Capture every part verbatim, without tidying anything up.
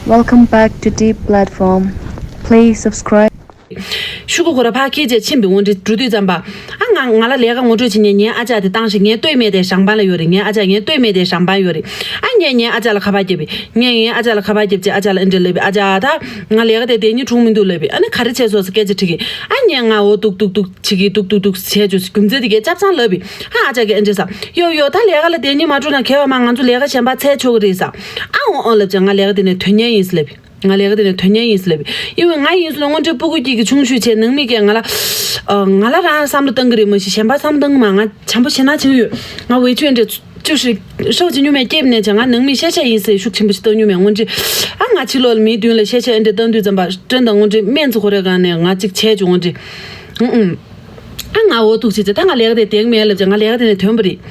Welcome back to Deep Platform. Please subscribe. ཤུ་གུ་ཁོ་ར་ཕ་ཁྱེད་ཅེས་ཕྱིན་པའི་ངོ་འདྲི་འགྲོ་དུས་ཙམ་པ། ཨ་ང་ང་ལ་ལས་ཀ་ངོ་སྤྲོད་བྱེད་ཉན་ཉན་ཨ་ཅག་དེ་བཏང་ཞིག་ངའི་ལྟོས་མེད་དེ་ཞང་པན་ལ་ཡོད་རེད། ངའི་ཨ་ཅག་ངའི་ལྟོས་མེད་དེ་ཞང་པན་ཡོད་རེད། ཨ་ངས་ངའི་ཨ་ཅག་ལ་ཁ་པར་བརྒྱབ་པས། ངས་ངའི་ཨ་ཅག་ལ་ཁ་པར་བརྒྱབ་ཅེས་ཨ་ཅག་ལ་ཨེ་འདྲ་ལབ་པས། ཨ་ཅག་ད་ང་ལས་ཀ་དེ་དེ་ཉིད་འཁྲུག་མི་འདུག་ལབ་པས། ཨ་ནི་ག་རེ་བྱས་སོང་ཟེར་སྐད་ཆ་དྲིས་ཀྱི། ཨ་ངས་ང་འོ་ཏུག་ཏུག་ཏུག་བྱེད་ཀྱི་འདུག་འདུག་འདུག་བྱས་བྱུང་། རྒྱུ་མཚན་དེ་གའི་ཆབ་ཚང་ལབ་པས། ཨ་ཨ་ཅག་གིས་ཨེ་འདྲ་ཟེར། ཡོ་ཡོ་ད་ལས་ཀ་ལ་དེ་ཉིད་མ་འགྲོ་ན་ཁེ་བ་མ། ང་ཚོ་ལས་ཀ་གཞན་པ་འཚོལ་ཆོག་གི་རེད་ཟེར། ཨ་འོ་འོ་ལབ་ཅེས་ང་ལས་ཀ་དེ་ནས་ཐོན་ཉན་ཡིན་ཟེར་ལབ་པས། ང་ལས་ཀ་དེ་ནས་ཐོན་ཉན་ཡིན་ཟེར་ལབ་པས། ཡིན་ནའི་ང་ཡིན་ཟེར་ན་དངོས་འབྲེལ་སྤུ་གུ་སྐྱིད་ཀྱི་ཆུང་ཤོས་བྱས། ནང་མི་གིས་ང་ལ་ཨ་ང་ལ་རང་བསམ་བློ་གཏོང་གི་རེད། མ་གཞི་གཞན་པ་བསམ་བློ་གཏོང་གི་མ། ང་བྱམས་པོ་ཞེ་ན་བྱེད་ཀྱི་ཡོད། ང་འོས་ཆོས་འདྲ་ཅུ་ཧྲི་ཧྲོག་ཅིག་སྨྱོ་མེད་སྐྱེབ་ནས་བྱས། ང་ནང་མི་ཤེས་བྱ་ཡིན་ཟེར་ཤུགས་ཆེན་པོ་ཞིག་བཏང་མྱོང་མེད། དངོས་འབྲེལ་ཨ་ང་ཕྱི་ལོགས་ལ་མིའི་མདུན་ལ་ཤེས་བྱ་ཨེ་འདྲ་བཏང་དུས་ཙམ་པ་དྲན་དང་། དངོས་འབྲེལ་སྨན་ཚོ་ཁོ་རའི་སྒང་ནས་ང་གཅིག་བྱས་བྱུང་། དངོས་འབྲེལ་ཨུ་ཨུ། ཨ་ང་འོ་ཐུག་བྱས་བྱས། ད་ང་ལས་ཀ་དེ་དེང་མེད་ལབ་བྱས། ང་ལས་ཀ་དེ་ནས་ཐོན་པ་རེད།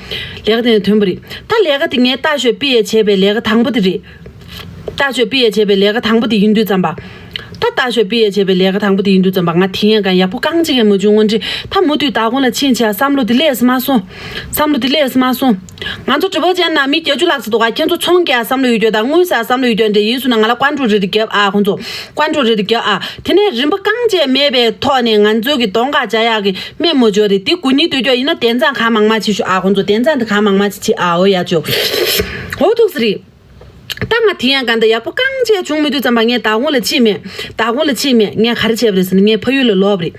ལས་ཀ་དེ་ནས་ཐོན་པ་རེད། ད་ལས་ཀ་དེ་ངས་ལྟ་ཞོད་པི་ཡས་བྱས་པའི་ལས་ཀ་དང་པོ་དེ་རེད། ལྟ་ཞོད་པི་ཡས་བྱས་པའི་ལས་ཀ་དང་པོ་དེ་ཡིན་དུས་ཙམ་པ། ད་ལྟ་ཞོད་པི་ཡས་བྱས་པའི་ལས་ཀ་དང་པོ་དེ་ཡིན་དུས་ཙམ་པ། ང་དེ་ཡན་གང་ཡག་པོ་རྐང་གཅིག་ཡང་མ་བྱུང་། དངོས་འབྲེལ་ད་མུ་མཐུད་བདག་ཁོང་ལ་ཕྱིན་བྱས་བསམ་བློ་དེ་ལས་སུ་མ་སོང་། བསམ་བློ་དེ་ལས་སུ་མ་སོང་། ང་ཚོ་གྲྭ་པ་ཅན་ནང་མི་བརྒྱད་ཅུ་ལྷག་ཙམ་འདུག་ག་ཁྱེད་ཚོ་ཚོང་རྒྱག་བསམ་བློ་ཡོད་རྒྱུ་དང་། དངུལ་ཟ་བསམ་བློ་ཡོད་རྒྱུ་འདྲ་ཡིན་སོང་ན། ང་ལ་ཀོན་ཀྲོ་རེ་རེ་རྒྱབ་ཨ། ཁོང་ཚོ་ཀོན་ཀྲོ་རེ་རེ་རྒྱབ་ཨ། དེ་ནས་རིན་པ་རྐང་གཅིག་མེད་པའི་ཐོག་ནས་ང་ཚོའི་གི་གདོང་ཁ་འཇའ་ཡག་གི་སྨན་མོ་འཇོག་རེད། དེ་དགུ་ཉིས་སྡོད་རྒྱུ་ཡིན་ན་དེ་ཙང་གང་མང་མང་ཅིག་ཞུ་ཨ། ཁོང་ཚོ་དེ་ཙང་དེ་གང་མང་མང་ཅིག་བྱེད་ཨ། འོ་ཡ་ཅོ། འོ་ཐུག་སི་རེད། ད་ང་དེ་ཡན་གང་ད་ཡག་པོ་རྐང་གཅིག་བྱུང་མེད་དུས་ཙམ་པ་ངས་བདག་ཁོང་ལ་ཕྱིན་མེད། བདག་ཁོང་ལ་ཕྱིན་མེད། ངས་ག་རེ་བྱས་པ་རེད་ཟེར་ན། ངས་ཕ་ཡུལ་ལ་ལོག་པ་རེད།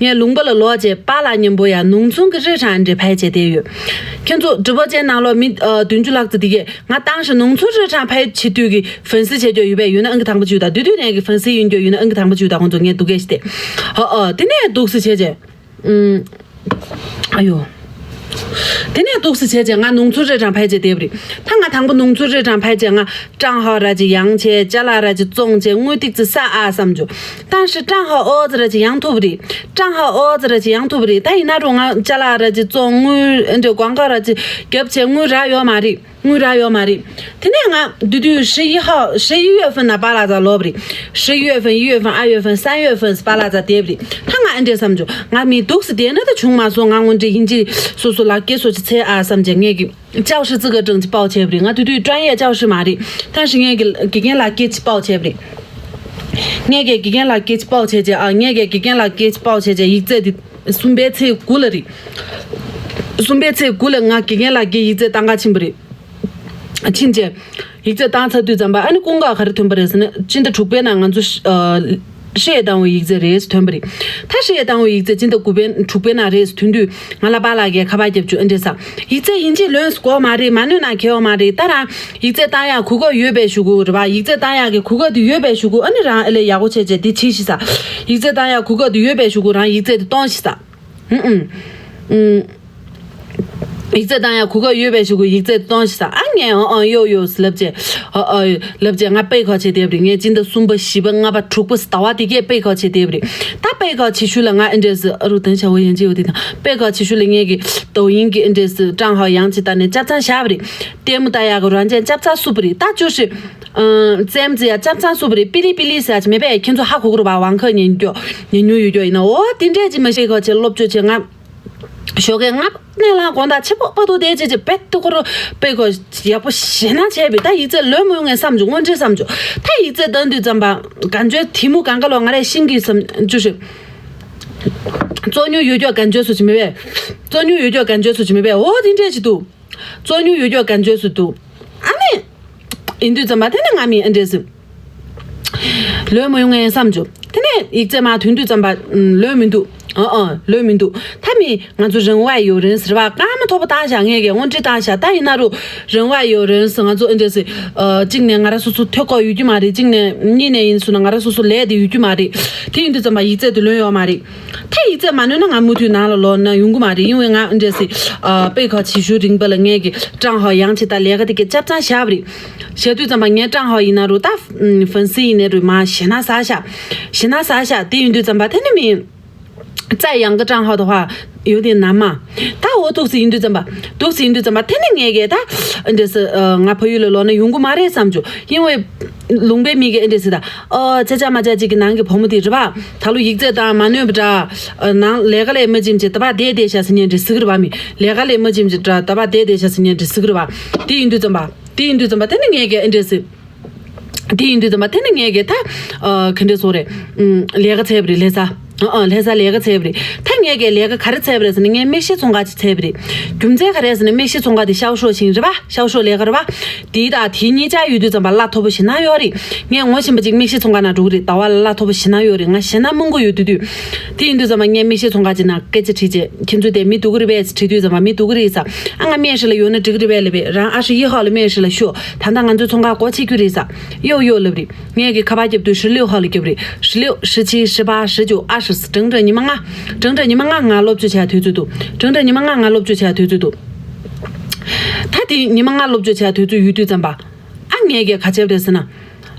ངས་ལུང་པ་ལ་ལོག་བྱས་པཱ་ལགས་མཉམ་པོ་ཡ་ནོར་འཚོང་གི་རི་གྲངས་འདྲ་ཕལ་ཆེར་བསྡད་ཡོད། ཁྱེད་ཚོ་གྲྭ་པ་ཅན་ནང་ལོགས་མི་ཨ་བདུན་ཅུ་ལྷག་ཙམ་དེ་གས་ང་བཏང་ཞིང་ནོར་འཚོང་རི་གྲངས་ཕལ་ཆེར་དུས་ཀྱི་ཧྥན་སི་བྱས་ཀྱོག་ཡོད་པས། ཡོད་ན་ཨང་ཀི་དང་པོ་བྱུག་དང་། དུས་དུས་ནས་ཀྱི་ཧྥན་སི་ཡིན་ཀྱོག་ཡོད་ན་ཨང་ཀི་དང་པོ་བྱུག་དང་། ཁོང་ཚོ་ངས་སྡུག་སྐད་ཞིག་སྟེ། ཧ་ཨ་དེ་ནས་སྡུག་སི་བྱས་བྱས། ཨུམ། ཨ་ཡོ། དེ་ནས་འདུག་སེ་བྱས་བྱས་ང་ནོར་འཚོང་རི་གྲངས་ཕལ་ཆེར་བསྡད་པ་རེད། ད་ང་དང་པོ་ནོར་འཚོང་རི་གྲངས་ཕལ་ཆེར་ང་ཀྲང་ཧའོ་ར་ཅིག་ཡང་བྱས། ཅ་ལག་ར་ཅིག་བཙོང་བྱས། དངུལ་ཏིག་ཙི་བསགས་ཨ་བསམ་བྱུང་། ད་ཞི་ཀྲང་ཧའོ་ཨོ་ཙི་ར་ཅིག་ཡང་ཐུབ་པ་རེད། ཀྲང་ཧའོ་ཨོ་ཙི་ར་ཅིག་ཡང་ཐུབ་པ་རེད། ད་ཡིན་ན་རུང་ང་ཅ་ལག་ར་ཅིག་བཙོང་། དངུལ་ཨེ་འདྲ་གོང་ཁ་ར་ཅིག་རྒྱབ་བྱས། དངུལ་རག་ཡོད་མ་རེད། དངུལ་རག་ཡོད་མ་རེད། དེ་ནས་ང་དུས་དུས་ཧྲི་ཡི་ཧའོ་ཧྲི་ཡི་ཡོད་ཧྥུན་ན་པཱ་ལགས་རྩར་ལོག་པ་རེད། ཧྲི་ཡི་ཡོད་ཧྥུན། ཡི་ཡོད་ཧྥུན། ཨ་ཡོད་ཧྥུན། སན་ཡོད་ཧྥུན། པཱ་ལགས་རྩར་བསྡད་པ་རེད། ད་ང་ཨེ་འདྲས་བསམ་བྱུང་། ང་མི་འདུག་སེ་བསྡད་ན་ད་བྱུང་མ་སོང་། ང་དངོས་འབྲེལ་དབྱིན་ཇི་སོ་སོ་ལག་འཁྱེར་སོ་ཅིག་འཚོལ་ཨ་བསམ་བྱས། ངས་ཀྱི་ཅའོ་ཧྲི་ཙི་ག་ཀྲང་ཅིག་པའོ་བྱས་པ་རེད། ང་དུས་དུས་ཀྲང་ཡེ་ཅའོ་ཧྲི་མ་རེད། ད་ཞི་ངས་ཀྱི་དགེ་རྒན་ལག་འཁྱེར་ཅིག་པའོ་བྱས་པ་རེད། ངས་ཀྱི་དགེ་རྒན་ལག་འཁྱེར་ཅིག་པའོ་བྱས་བྱས་ཨ། ངས་ཀྱི་དགེ་རྒན་ལག་འཁྱེར་ཅིག་པའོ་བྱས་བྱས། ཡིག་ཚད་དེ་གསུམ་པའི་ཚེས་དགུ་ལ་རེད། གསུམ་པའི་ཚེས་དགུ་ལ་ང་དགེ་རྒན་ལག་འཁྱེར་ཡིག་ཚད་བཏང་ག་ཕྱིན་པ་རེད། ཕྱིན་བྱས། ཡིག་ཚད་བཏང་ཚར་དུས་ཙམ་པ་ཨ་ནི་ཀུན་དགའ་ག་རེ་ཐོན་པ་རེད་ཟེར་ན། སྤྱི་ཟླ་དྲུག་པའི་ནང་ང་ཚོ་ཨ་ཧྲི་ཡེ་བཏང་བའི་ཡིག་ཚད་རེད་ཐོན་པ་རེད། ད་ཧྲི་ཡེ་བཏང་བའི་ཡིག་ཚད་སྤྱི་ཟླ་དགུ་པའི་དྲུག་པའི་ནང་རེད་ཐོན་དུས། ང་ལ་པཱ་ལགས་ཀྱིས་ཁ་པར་བརྒྱབ་བྱུང་། ཨེ་འདྲས་ཟེར། ཡིག་ཚད་ཡིན་གཅིག་ལོན་དགོས་མ་རེད། མ་ལོན་ན་ཁེལ་བ་མ་རེད། ད་རང་ཡིག་ཚད་བཏང་ཡག་གོ་སྐབས་ཡོད་པའི་གཞུག་གུ་རེད་པ། ཡིག་ཚད་བཏང་ཡག་གི་གོ་སྐབས་དེ་ཡོད་པའི་གཞུག་གུ་ཨ་ནི་རང་ཨེ་ལས་ཡག་པོ་བྱས་བྱས་དེ་བྱེད་ཤིག་ཟེར། ཡིག་ཚད་བཏང་ཡག་གོ་སྐབས་དེ་ཡོད་པའི་གཞུག་གུ་རང་ཡིག་ཚད་དེ་གཏོང་ཤིག་ཟེར། ཨུམ་ཨུམ། ཨུམ། ཡིག་ཚད་བཏང་ཡག་གོ་སྐབས་ཡོད་པའི་གཞུག་གུ་ཡིག་ཚད་གཏོང་ཞིག་ཟེར། ཨ་ངས་ཨང་ཨང་ཡོ་ཡོ་ལབ་བྱས། ཨ་ཨ་ལབ་བྱས་ང་པད་ཁ་བྱས་བསྡད་པ་རེད། ངས་སྤྱི་ཟླ་གསུམ་པ་བཞི་པ་ལྔ་པ་དྲུག་པ་ཟླ་བ་དེ་གས་པད་ཁ་བྱས་བསྡད་པ་རེད། ད་པད་ཁ་བྱེད་ཤུལ་ལ་ང་ཨེ་འདྲས་སི་ཨ་རུ་ཏན་ཤ་བོ་ཡན་ཅི་ཡོད་དེ་དང་པད་ཁ་བྱེད་ཤུལ་ལ་ངས་ཀྱི་抖音གི་ཨེ་འདྲས་སི་ཀྲང་ཧའོ་ཡང་ཅིག་ལྟ་ནས་ཆབ་ཚང་བཞག་པ་རེད། ལྟད་མོ་ལྟ་ཡག་གི་软件ཆབ་ཚང་བསུབས་པ་རེད། ད་ཅོ་ཧྲི་ཙེམ་ཙི་ཡ་ཆབ་ཚང་བསུབས་པ་རེད། པི་ལི་པི་ལི་ཟེར་ཡ་ཅིག་མེད་པས། ཁྱེད་ཚོ་ཧ་གོ་གི་རེད་པ། ཝང་ཁ་ཉན་རྒྱུ་ཉན་མྱོང་ཡོད་རྒྱུ་ཡིན་ན། འོ་དེ་འདྲས་ཅིག་མ་ཤེས་ཁ་བྱས་སློབ་བྱོས་བྱས། ང་ཞོགས་ཀས་ང་གནས་ལ་དགོང་དག་ཕྱི་པོ་པ་ཏོ་བསྡད་བྱས་བྱས་པད་ཏོ་ཁོ་རོ་པད་ཁོ་ཡག་པོ་ཞེ་ན་བྱས་པས། ད་ཡིག་ཚད་ལོན་མོ་ངས་བསམ་བྱུང་། དངོས་འབྲེལ་བསམ་བྱུང་། ད་ཡིག་ཚད་བཏང་དུས་ཙམ་པ་ག་འཇོན་དེ་མོ་གང་ག་ལོ་ང་རེ་ཤིང་གི་བསམ་བྱུང་ཞིག་བཙོག་ཉུང་ཡོད་རྒྱུ་ག་འཇོན་སུ་ཅིག་མེད་པས། བཙོག་ཉུང་ཡོད་རྒྱུ་ག་འཇོན་སུ་ཅིག་མེད་པས། འོ་དེ་འདྲས་ཅིག་འདུག་བཙོག་ཉུང་ཡོད་རྒྱུ་ག་འཇོན་སུ་འདུག་ཨ་ནི། ཡིན་དུས་ཙམ་པ་དེ་ནི་ང་མི་ཨེ་འདྲས་སུ། ལོན་མ་ཡོང་ངས་བསམ་བྱུང་། དེ་ནས་ཡིག་ཚད་མར་ཐོན་དུས་ཙམ་པ་ལོན་མི་འདུག་ཨ་ཨ་ལོན་མི་འདུག་ད་མི་ང་ཚོ་རང་དབང་ཡོད་རེད་ཟེར་བ། སྐར་མ་ཐོག་པ་བཏང་བཞག་ངས་ཀྱི་དངོས་འབྲེལ་བཏང་བཞག་ད་ཡིན་ན་རུ་རང་དབང་ཡོད་རེད་ཟེར། ང་ཚོ་ཨེ་འདྲས་སུ་ཨ་གཅིག་ནས་ང་རང་སོ་སོ་ཐོད་ཁོག་ཡོད་རྒྱུ་མ་རེད། གཅིག་ནས་གཉིས་ནས་ཡིན་སོང་ན་ང་རང་སོ་སོ་ལས་དེ་ཡོད་རྒྱུ་མ་རེད། དེ་ཡིན་དུས་ཙམ་པ་ཡིག་ཚད་དེ་ལོན་ཡོད་མ་རེད། ད་ཡིག་ཚད་མ་ནོན་ན་ང་མུ་མཐུད་ནང་ལ་ལོག་ན་ཡོང་གི་མ་རེད། ཡིན་ནའི་ང་འདྲ་སི་ཨ་པེ་ཁ་བྱེད་ཤུལ་རིང་པ་ལ་ངས་ཀྱི་ཀྲང་ཧའོ་ཡང་ཆེ་ད་ལས་ཀ་དེ་གི་ཆབ་ཚང་བཞག་པ་རེད། བཞག་དུས་ཙམ་པ་ངས་ཀྲང་ཧའོ་ཡིན་ན་རུ་ད་ཧྥན་སི་ཡིན་ནའི་རུ་མ་ཞེ་ན་ཟ་ཤ་ཞེ་ན་ཟ་ཤ་དེ་ཡིན་དུས་ཙམ་པ་དེ་ནི་མི་ཙ་ཡང་གི་ཀྲང་ཧའོ་དོ་ཧ་ཡོད་དེ་ན་མ་ད་འོ་ཐུག་སི་ཡིན་དུས་ཙམ་པ་ཐུག་སི་ཡིན་དུས་ཙམ་པ་དེ་ནི་ངས་ཀྱི་ད་འདྲ་སི་ང་ཕ་ཡུལ་ལ་ལོག་ན་ཡོང་གི་མ་རེད་བསམ་བྱུང་། ཡིན་ནའི། ལུང་པའི་མི་གིས་ཨེ་འདྲ་ཟེར་ད། ཨོ་ཅ་ཅ་མ་ཅ་ཅིག་གི་ནང་གི་བུ་མོ་དེ་རེད་པ། ད་ལོ་ཡིག་ཚད་དང་མ་ནོན་པ་འདྲ། ནང་ལས་ཀ་ལས་མ་ཕྱིན་ཅིག་ད་བར་བསྡད་བསྡད་ཤག་ཟེར་ཉན་འདྲ་ཟེར་གི་རེད་པ། མི་ལས་ཀ་ལས་མ་ཕྱིན་ཅིག་འདྲ་ད་བར་བསྡད་བསྡད་ཤག་ཟེར་ཉན་འདྲ་ཟེར་གི་རེད་པ། དེ་ཡིན་དུས་ཙམ་པ། དེ་ཡིན་དུས་ཙམ་པ་དེ་ནི་ངས་ཀྱི་ཨེ་འདྲ་ཟེར། དེ་ཡིན་དུས་ཙམ་པ་དེ་ནི་ངས་གི་ད་ཨ་ག་འདྲ་སོང་རེད། ཨུམ། ལས་ཀ་བཙལ་བ་རེད། ལྷ་ས། ཨ་ཨ་ལྷ་ས་ལས་ཀ་བཙལ་བ་རེད། ད་ངས་གི་ལས་ཀ་ག་རེ་བཙལ་བ་རེད་ཟེར་ན། ངས་མིག་ཤེལ་ཚོང་ཁང་ཅིག་བཙལ་བ་རེད། རྒྱུ་མཚན་ག་རེ་ཟེར་ན། མིག་ཤེལ་ཚོང་ཁང་དེ་ཤར་ཕྱོགས་ཤིང་རེད་པ། ཤར་ཕྱོགས་ལས་ཀ་རེད་པ། དེའི་ད་དེའི་གཉིས་ཆ་ཡོད་དུས་ཙམ་པ་གླ་མཐོ་པོ་ཞེ་ན་ཡོད་རེད། ངས་ངོ་ཤེས་པ་ཅིག་མིག་ཤེལ་ཚོང་ཁང་ནང་འགྲོ་གི་རེད། ཟླ་བ་ལ་གླ་མཐོ་པོ་ཞེ་ན་ཡོད་རེད། ང་ཞེ་ན་མང་པོ་ཡོད་དུས་དུས། དེ་ཡིན་དུས་ཙམ་པ་ངས་མིག་ཤེལ་ཚོང་ཁང་ཅིག་ནང་སྐད་ཆ་དྲིས་རྗེས། ཁྱེད་ཚོ་དེ་མི་སྡུག་གི་རེད་པས་དྲིས་དུས་ཙམ་པ། མི་སྡུག་གི་རེད་ཟེར། ཨ་ང་面试ལ་ཡོང་ན་འགྲིག་གི་རེད་པས་ལབ་པས། རང་ཨ་ཧྲི་ཡི་ཧོ་ལ་面试ལ་ཤོག་ད་ལྟ་ང་ཚོའི་ཚོང་ཁང་སྒོ་ཕྱེ་རྒྱུ་རེད་ཟེར། ཡོ་ཡོ་ལབ་རེད། ངས་གི་ཁ་པར་རྒྱབ་དུས་ཧྲི་ལིའུ་ཧོ་ལ་རྒྱབ་རེད། ཧྲི་ལིའུ་ཧྲི་གཅིག་ཧྲི་པ་ཧྲི་བཅུ་ཨ་ཧྲི་ཟེར། ཀྲང་ཀྲང་ཉི་མ་ལྔ། ཀྲང་ཀྲང་ཉི་མ་ལྔ་ང་སློབ་བྱོས་བྱ་དུས་ཚོད་འདུག་ཀྲང་ཀྲང་ཉི་མ་ལྔ་ང་སློབ་བྱོས་བྱ་དུས་ཚོད་འདུག་ད་དེ་ཉི་མ་ལྔ་སློབ་བྱོས་བྱ་དུས་ཚོད་ཡོད་དུས་ཙམ་པ། ཨ་ངས་གི་ག་བྱས་པ་རེད་ཟེར་ན།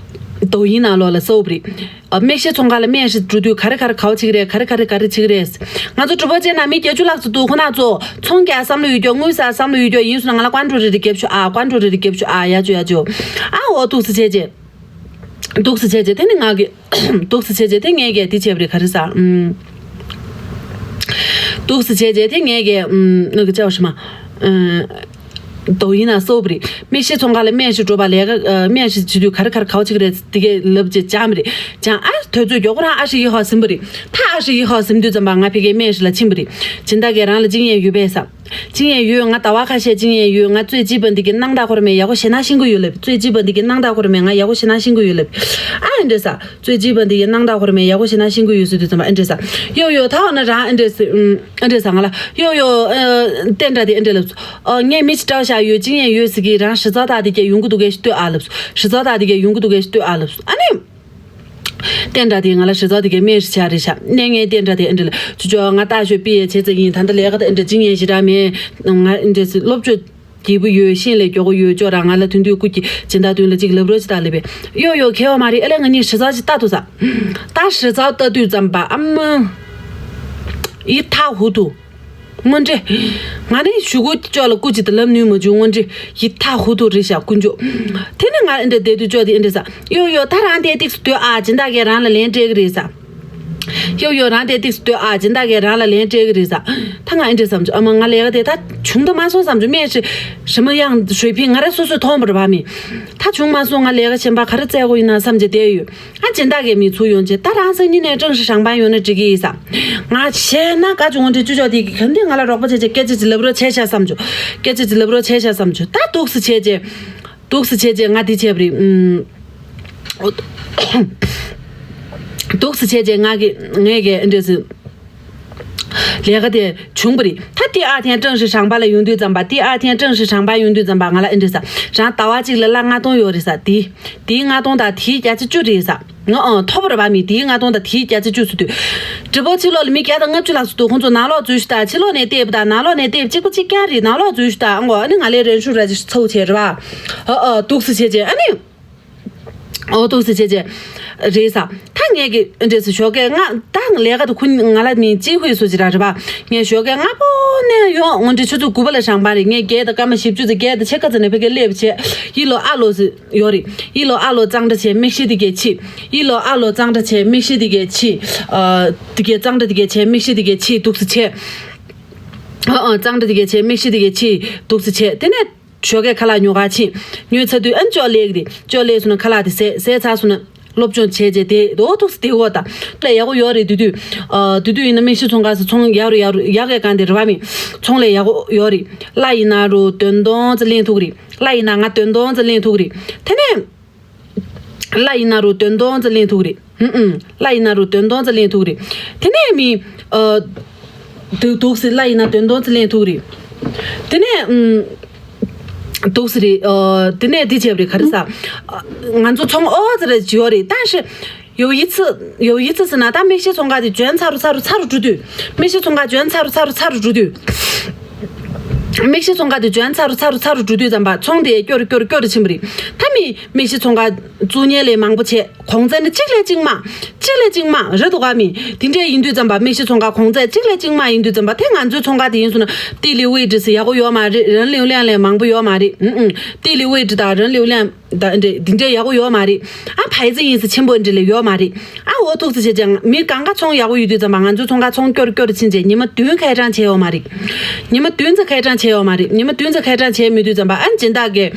抖音ནང་ལོགས་ལ་གསལ་པོ་རེད། ཨ་མིག་ཤེལ་ཚོང་ཁང་ལ་面试འགྲོ་དུས་ག་རེ་ག་རེ་ག་བ་བྱེད་ཀྱི་རེད། ག་རེ་ག་རེ་ག་རེ་བྱེད་ཀྱི་རེད། ང་ཚོ་直播间ནང་མི་བརྒྱད་ཅུ་ལྷག་ཙམ་འདུག་ཁོ་ན་ཚོ་ཚོང་རྒྱག་བསམ་བློ་ཡོད་ཀྱོག་དངུལ་ཟ་བསམ་བློ་ཡོད་ཀྱོག་ཡིན་སོང་ན་ང་ལ་关注རེ་རེ་རྒྱབ་ཤོག་ཨ།关注རེ་རེ་རྒྱབ་ཤོག་ཨ། ཡ་ཅོ་ཡ་ཅོ། ཨ་འོ་འདུག་སེ་བྱས་རྗེས། འདུག་སེ་བྱས་རྗེས་དེ་ནི་ང་གི་འདུག་སེ་བྱས་རྗེས་དེ་ངས་གས་དེ་བྱས་པ་རེད། ག་རེ་ཟ། ཨུམ། འདུག་སེ་བྱས་རྗེས་དེ་ངས་གས་ཨུམ། ནུ་གི་ཅའོ་ཧྲི་མ། ཨུམ། 抖音ནང་གསལ་པོ་རེད། མིག་ཤེལ་ཚོང་ཁང་ལ་面试འགྲོ་བ་ལས་ཀ་ཨ།面试བྱེད་དུས་ག་རེ་ག་རེ་ག་བ་བྱེད་ཀྱི་རེད། དེ་གས་ལབ་རྗེས་སྦྱངས་པ་རེད། སྦྱངས་ཨ། དུས་ཚོད་མགྱོགས་པོ་རང་ཨ་ཧྲི་ཡི་ཧོ་ཟིན་པ་རེད། ད་ཨ་ཧྲི་ཡི་ཧོ་ཟིན་དུས་ཙམ་པ་ང་ཕ་གིའི་面试ལ་ཕྱིན་པ་རེད། སྦྱིན་བདག་གིས་རང་ལ་经验ཡོད་པས་ཟེར།经验ཡོད། ང་ཟླ་བ་ཁ་ཤས经验ཡོད། ང་最基本的ང་ཡག་པོ་ཤེས་ན་ཤེས་ཀྱི་ཡོད་ལབ། 最基本的ང་ཡག་པོ་ཤེས་ན་ཤེས་ཀྱི་ཡོད་ལབ། ཨ་འདྲ་ས། 最基本的ང་ཡག་པོ་ཤེས་ན་ཤེས་ཀྱི་ཡོད་ཟེར་དུས་ཙམ་པ་ཨ་འདྲ་ས། ཡོ་ཡོ་ད་འོ་ན་རང་ཨ་འདྲ་ས། ཨ་འདྲ་ས་ང་ལ་ཡོ་ཡོ། ཨ་བསྟན་དགྲ་དེ་ཨ་འདྲ་ལབ་སོང་། ཨ་ངས་མི་ཅིག་འདྲ་བ་ཞིག་ཡོད།经验ཡོད་ཟེར་གི། རང་གཞི་རྩ་དག་དེ་གས་ཡོང་གི་འདུག་གས་ལྟོས་ཨ་ལབ་སོང་། གཞི་རྩ་དག་དེ་གས་ཡོང་གི་འདུག་གས་ལྟོས་ཨ་ལབ་སོང་། ཨ་ནི། བསྟན་དགྲ་དེ་ང་ལ་གཞི་རྩ་དེ་གས་面试བྱ་རེད་ཤག་གནས་ངན་བསྟན་དགྲ་དེ་ཨ་འདྲ་ལ་ཅོ་ཅོ་ང་ལྟ་ཞོད་པི་ཡའི་བྱས་ཙང་ཡིན། ད་ལྟ་ལས་ཀ་དེ་ཨ་འདྲ་经验ཞེ་དྲག་མེད། ང་ཨ་འདྲ་ཟེར་སློབ་སྦྱོང་རྒྱས་པོ་ཡོད། ཤེས་ལས་མགྱོགས་པོ་ཡོད། ཅོ་རང་ང་ལ་དོན་དུ་སྐུ་གི་སྦྱིན་བདག་དོན་ལ་ཅིག་ལབ་རོགས་ཅིག་ད་ལབ་པས། ཡོ་ཡོ་ཁེ་བ་མ་རེད། ཨ་ལས་ང་གཉིས་གཞི་རྩ་ཅིག་ལྟ་ཐུབ་ས། ད་གཞི་རྩ་ལྟ་དུས་ཙམ་པ་ཨ་མ། ཡི་ཐག་ཧུ་ཐུ། དངོས་འབྲེལ། ང་ནི་གཞུག་གུ་ཅོ་ལ་སྐུ་ཅི་དེ་ལབ་ནུས་མ་བྱུང་། དངོས་འབྲེལ་ཡི་ཐག་ཧུ་ཐུ་རེད་ཤག་དཀོན་མཆོག་དེ་ནི་ང་ཨེ་འདྲ་བསྡད་དུས་ཅོ་དེ་ཨེ་འདྲ་ས། ཡོ་ཡོ་ད་རང་དེ་ཏིག་སུ་སྡོད་ཨ། སྦྱིན་བདག་གིས་རང་ལ་ལན་སྤྲད་གི་རེད་ས། ཡོ་ཡོ་རང་དེ་ཏིག་སུ་སྡོད་ཨ། སྦྱིན་བདག་གིས་རང་ལ་ལན་སྤྲད་གི་རེད་ས། ད་ང་ཨེ་འདྲ་བསམ་བྱུང་། ཨ་མ་ང་ལས་ཀ་དེ་ད་བྱུང་ད་མ་སོང་བསམ་བྱུང་། སྨན་ཧྲི་ཧྲི་མ་ཡང་ཧྲི་ཕིང་ང་ར་སོ་སོས་མཐོང་བར་བ་མི། ད་བྱུང་མ་སོང་། ང་ལས་ཀ་གཞན་པ་ག་རེ་བཙལ་དགོས་ཡིན་ན་བསམ་བྱས་བསྡད་ཡོད། ང་སྦྱིན་བདག་གི་མི་ཚུར་ཡོང་རྗེས་ད་རང་སང་ཉིན་ནས་ཀྲང་ཧྲི་ཧྲང་པན་ཡོང་ན་འགྲིག་གི་ཡིན་བསམ། ང་བྱས་ན་དགའ་བྱུང་། འདི་ཅུ་ཅོག་དེ་གི་གམ་དེ་ང་ལ་རོགས་པ་བྱས་བྱས་སྐད་ཆ་ཅིག་ལབ་རོགས་བྱས་ཤག་བསམ་བྱུང་། སྐད་ཆ་ཅིག་ལབ་རོགས་བྱས་ཤག་བསམ་བྱུང་། ད་འདུག་སེ་བྱས་རྗེས། འདུག་སེ་བྱས་རྗེས་ང་འདི་བྱས་པ་རེད། ཨུམ། འདུག་སེ་བྱས་རྗེས་ང་གི་ངས་གི་ཨེ་འདྲ་སེ། ལས་ཀ་དེ་བྱུང་བ་རེད། ད་དེ་ཨ་ཐེན་ཀྲང་ཧྲི་ཧྲང་པན་ལ་ཡོང་དུས་ཙམ་པ། དེ་ཨ་ཐེན་ཀྲང་ཧྲི་ཧྲང་པན་ཡོང་དུས་ཙམ་པ་ང་ལ་ཨེ་འདྲ་ས། རང་ཟླ་བ་གཅིག་ལ་གླ་ལྔ་སྟོང་ཡོད་རེད་ས། དེ་དེའི་ལྔ་སྟོང་དང་དེའི་བརྒྱ་ཆ་བཅུ་རེད་ས། ང་ཨང་ཐོབ་རེད་པ་མི། དེའི་ལྔ་སྟོང་དང་དེའི་བརྒྱ་ཆ་བཅུ་ཟེར་དུས། ཌི་པོ་ཕྱི་ལོགས་ལ་མི་བརྒྱ་དང་ལྔ་བཅུ་ལྷག་ཙམ་འདུག་ཁོང་ཚོ་ནང་ལོགས་འཛུལ་ཤོག་དང་། ཕྱི་ལོགས་ནས་བལྟས་པ་དང་། ནང་ལོགས་ནས་བལྟས་པ་གཅིག་པ་གཅིག་རྐྱང་རེད། ནང་ལོགས་འཛུལ་ཤོག་དང་། ཨ་ནི་ང་ལས་རན་ཧྲུའུ་ར་ཅིག་ཚོ་བྱས་རེད་པ། ཨ་ཨ་འདུག་སེ་བྱས་རྗེས་ཨ་ནི། ཨོ་འདུག་སེ་བྱས་རྗེས། རེད་ས། ད་ངས་གི་འདྲ་སེ་ཞོགས་ཀས་ང་ད་ལས་ཀ་དེ་ཁུ་ང་ལ་ནི་ཅི་ཧུའེ་སུ་ཅི་ར་རེད་པ། ངས་ཞོགས་ཀས་སྔ་པོ་ནས་ཡོང་། འོ་འདྲ་ཆུ་ཚོད་དགུ་པ་ལ་ཧྲང་པན་རེད། ངས་བརྒྱད་དང་སྐར་མ་བཞི་བཅུ་ཙམ། བརྒྱད་དང་ཕྱེད་ཀ་ཙམ་ནས་ཕ་གིར་སླེབས་བྱས། ཡི་ལོ་ཨ་ལོ་ཟེར་ཡོད་རེད། ཡི་ལོ་ཨ་ལོ་གཙང་སྦྲ་བྱས། མིག་ཤེལ་དེ་གས་ཕྱིས། ཡི་ལོ་ཨ་ལོ་གཙང་སྦྲ་བྱས། མིག་ཤེལ་དེ་གས་ཕྱིས། ཨ། དེ་གས་གཙང་སྦྲ་དེ་གས་བྱས། མིག་ཤེལ་དེ་གས་ཕྱིས། འདུག་སེ་བྱས། ཨ་ཨ་གཙང་སྦྲ་དེ་གས་བྱས། མིག་ཤེལ་དེ་གས་ཕྱིས། འདུག་སེ་བྱས། དེ་ནས་ཞོགས་ཀས་ཁ་ལག་ཉོ་གར་ཕྱིན། ཉོས་ཚར་དུས་ཨ་ནི་ཅོག་སླེབས་ཀྱི་རེད། ཅོག་སླེབས་སོང་ན་ཁ་ལག་དེ་བཟས། བཟས་ཚར་སོང་ན་སློབ་སྦྱོང་བྱས་རྗེས་དེ་འོ་འདུག་སེ་དེ་འོ་ད་ལས་ཡག་པོ་ཡོད་རེད། དེ་དུས་ཨ་དེ་དུས་ཡིན་ན་མིག་ཤེལ་ཚོང་ཁང་ཟེར་ཚོང་ཡག་རུ་ཡག་རུ་ཡག་གི་སྒང་དེ་རེད་པ་མི། ཚོང་ལས་ཡག་པོ་ཡོད་རེད། གླ་ཡིན་ན་རུ་བདུན་སྟོང་ཙམ་ལེན་ཐུབ་ཀྱི་རེད། གླ་ཡིན་ན་ང་བདུན་སྟོང་ཙམ་ལེན་ཐུབ་ཀྱི་རེད། དེ་ནས། གླ་ཡིན་ན་རུ་བདུན་སྟོང་ཙམ་ལེན་ཐུབ་ཀྱི་རེད། ཧུམ་ཧུམ། གླ་ཡིན་ན་རུ་བདུན་སྟོང་ཙམ་ལེན་ཐུབ་ཀྱི་རེད། དེ་ནས་མི། ཨ། འདུག་འདུག་སེ་གླ་ཡིན་ན་བདུན་སྟོང་ཙམ་ལེན་ཐུབ་ཀྱི་རེད། དེ་ནས་ཨུམ། འདུག་སེ་རེད། ཨ། དེ་ནས་འདི་བྱས་པ་རེད། ག་རེ་ཟ། ཨ། ང་ཚོ་ཚོང་ཨོ་ཙི་རེ་བྱེད་ཡོད་རེད། ད་ཤི། 有一次། 有一次ཟེར་ན་ད་མིག་ཤེལ་ཚོང་ཁང་དེ་འཇོན་ཚར་རུ་ཚར་རུ་ཚར་རུ་འགྲོ་དུས། མིག་ཤེལ་ཚོང་ཁང་འཇོན་ཚར་རུ་ཚར་རུ་ཚར་རུ་འགྲོ་དུས། མིག་ཤེལ་ཚོང་ཁང་དེ་འཇོན་ཚར་རུ་ཚར་རུ་ཚར་རུ་འགྲོ་དུས་ཙམ་པ་ཚོང་དེ་སྐྱོ་རུ་སྐྱོ་རུ་སྐྱོ་རུ་ཕྱིན་པ་རེད། ད་མི་མིག་ཤེལ་ཚོང་ཁང་བཙུགས་མཁན་ལས་མང་པོ་བྱས། གོང་ཚད་ནི་གཅིག་ལས་གཅིག་དམའ། གཅིག་ལས་གཅིག་དམའ་རེད་འདུག་ག་མི། དེ་འདྲས་ཡིན་དུས་ཙམ་པ་མིག་ཤེལ་ཚོང་ཁང་གོང་ཚད་གཅིག་ལས་གཅིག་དམའ་ཡིན་དུས་ཙམ་པ་དེ་ང་ཚོའི་ཚོང་ཁང་དེ་ཡིན་སོང་ན་地理位置ཟེར་ཡག་པོ་ཡོད་མ་རེད།人流量ལས་མང་པོ་ཡོད་མ་རེད། ཨུ་ཨུ། 地理位置དང་人流量དང་འདྲས་འདི་འདྲས་ཡག་པོ་ཡོད་མ་རེད། ཨ་牌子ཡིན་ཟེར་ཆེན་པོ་འདྲས་ལས་ཡོད་མ་རེད། ཨ་འོ་འདུག་སེ་བྱས་ཀྱང་མི་གང་ག་ཚོང་ཡག་པོ་ཡོད་དུས་ཙམ་པ་ང་ཚོའི་ཚོང་ཁང་ཚོང་སྐྱོ་རུ་སྐྱོ་རུ་ཕྱིན་རྗེས་ཉི་མ་བདུན་ཁ་གྲངས་བྱས་ཡོད་མ་རེད། ཉི་མ་བདུན་ཙམ་ཁ་གྲངས་བྱས་ཡོད་མ་རེད། ཉི་མ་བདུན་ཙམ་ཁ་གྲངས་བྱས་མེད་དུས་ཙམ་པ་ཨ་སྦྱིན་བདག་གིས།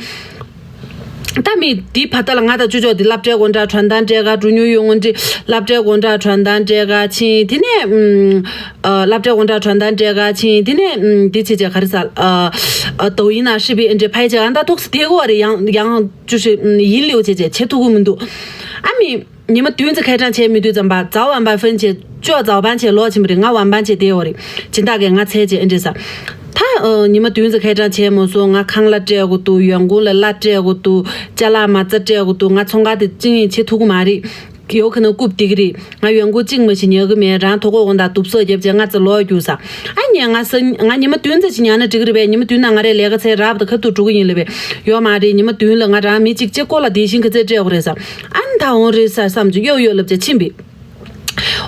ད་མི་དེའི་བར་ད་ལ་ང་དང་ཅོ་ཅོ་དེ་སློབ་གྲྭའི་སྒོ་འགྲམ་དྲན་དང་འབྲེལ་ག་འགྲོ་མྱོང་ཡོད། སྔོན་དེ་སློབ་གྲྭའི་སྒོ་འགྲམ་དྲན་དང་འབྲེལ་ག་ཕྱིན། དེ་ནས་ཨུམ་ཨ་སློབ་གྲྭའི་སྒོ་འགྲམ་དྲན་དང་འབྲེལ་ག་ཕྱིན། དེ་ནས་ཨུམ་དེ་བྱས་བྱས་ག་རེ་ཟ། ཨ་ཨ་དོ་ཡིན་ན་ཧྲི་པི་ཨེ་འདྲ་ཕ་ཡི་བྱས་ཨ་ད་ཏོག་སི་དེ་གོ་བ་རེད། ཡང་ཡང་ཅོ་ཧྲི་ཡིན་ལེའུ་བྱས་བྱས་བྱེད་ཐུབ་གི་མི་འདུག་ཨ་མི། ཉི་མ་བདུན་ཙམ་ཁ་གྲངས་བྱས་མི་དུས་ཙམ་པ་ཛའོ་ཝན་པ་ཧྥན་བྱས་ཅོ་ཛའོ་ཝན་བྱས་ལོག་ཕྱིན་པ་རེད། ང་ཝན་པ་བྱས་བསྡད་ཡོད་རེད། སྦྱིན་བདག་གིས་ང་འཚོལ་བྱས་ཨེ་འདྲ་ཟ། ད་ཨ་ཉི་མ་བདུན་ཙམ་ཁ་གྲངས་བྱས་མ་སོང་། ང་ཁང་གླ་སྤྲད་དགོས་འདུག་ཡོན་ཀོང་ལ་གླ་སྤྲད་དགོས་འདུག་ཅ་ལག་མ་རྩ་སྤྲད་དགོས་འདུག་ང་ཚོང་ཁང་དེ་བཅིངས་ཡིན་བྱེད་ཐུབ་ཀྱི་མ་རེད། ཡོ་ཁ་ན་རྐུབ་སྟེགས་རེད། ང་ཡོན་ཀོང་གཅིག་མ་ཞིག་ཉོ་གི་མེད། རང་དོ་ཁོ་འོང་དང་དུབ་སོ་རྒྱབ་བྱས་ང་ཚོ་ལོག་རྒྱུགས་ས། ཨ་ཉེ་ང་ས་ང་ཉི་མ་བདུན་ཙམ་ཞིག་ཉར་ན་འགྲིག་གི་རེད་པས། ཉི་མ་བདུན་ནང་ང་རའི་ལས་ཀ་ཚར་རག་པ་དང་ཁ་ཐུག་འགྲོ་གི་ཡིན་ལབ་པས། ཡོད་མ་རེད། ཉི་མ་བདུན་ལ་ང་རང་མི་གཅིག་གཅིག་སྐོར་ལ་བསྡད་ཤིང་ག་ཚོད་སྤྲད་དགོས་རེད་ཟེར། ཨ་ནི་ད་འོང་རེད་ཟེར་བསམ་བྱུང་། ཡོ་ཡོ་ལབ་བྱས་ཕྱིན་པས།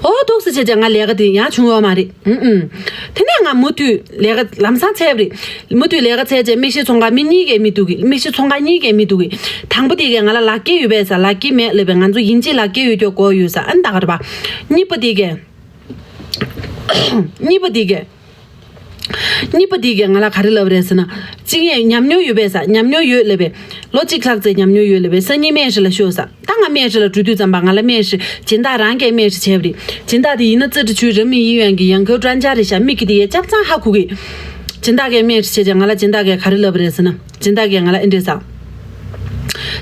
ཨོ་ཏོག་ཙམ་བྱས་བྱས་ང་ལས་ཀ་དེ་ཡང་བྱུང་ཡོད་མ་རེད། ཨུམ་ཨུམ། དེ་ནས་ང་མུ་མཐུད་ལས་ཀ་ལམ་སང་འཚོལ་བ་རེད། མུ་མཐུད་ལས་ཀ་འཚོལ་བྱས་མིག་ཤེལ་ཚོང་ཁང་མི་གཉིས་ཀས་མི་འདུག་གི་མིག་ཤེལ་ཚོང་ཁང་གཉིས་ཀས་མི་འདུག་གི་དང་པོ་དེ་གས་ང་ལ་ལག་འཁྱེར་ཡོད་པས་ཟེར། ལག་འཁྱེར་མེད་ལབ་པས། ང་ཚོ་དབྱིན་ཇིའི་ལག་འཁྱེར་ཡོད་ཀྱོག་དགོས་ཡོད་ཟེར། ཨ་ནི་ད་ག་རེད་པ། གཉིས་པ་དེ་གས། གཉིས་པ་དེ་གས། གཉིས་པ་དེ་གས་ང་ལ་ག་རེ་ལབ་རེད་ཟེར་ན། གཅིག་ངས་ཉམས་མྱོང་ཡོད་པས་ཟེར། ཉམས་མྱོང་ཡོད་ལབ་པས། ལོ་གཅིག་ལྷག་ཙམ་ཉམས་མྱོང་ཡོད་ལབ་པས། སང་ཉིན་སྨན་རི་ལ་ཤོག་ཟེར། ད་ང་སྨན་རི་ལ་འགྲོ་དུས་ཙམ་པ་ང་ལ་སྨན་རི་སྦྱིན་བདག་རང་གིས་སྨན་རི་བྱས་པ་རེད། སྦྱིན་བདག་དེ་ཡིན་ན་ཙི་ཀྲི་ཆུའི་རི་མི་ཡིན་ཡོན་གྱི་ཡང་ཁོའི་ཀྲན་ཅཱ་རེད་ཤག་མིག་གིས་དེ་ཡས་ཅབ་ཚང་ཧ་གོ་གི་སྦྱིན་བདག་གིས་སྨན་རི་བྱས་བྱས་ང་ལ་སྦྱིན་བདག་གིས་ག་རེ་ལབ་པ་རེད་ཟེར་ན། སྦྱིན་བདག་གིས་ང་ལ་ཨེ་འདྲས་ཟེར།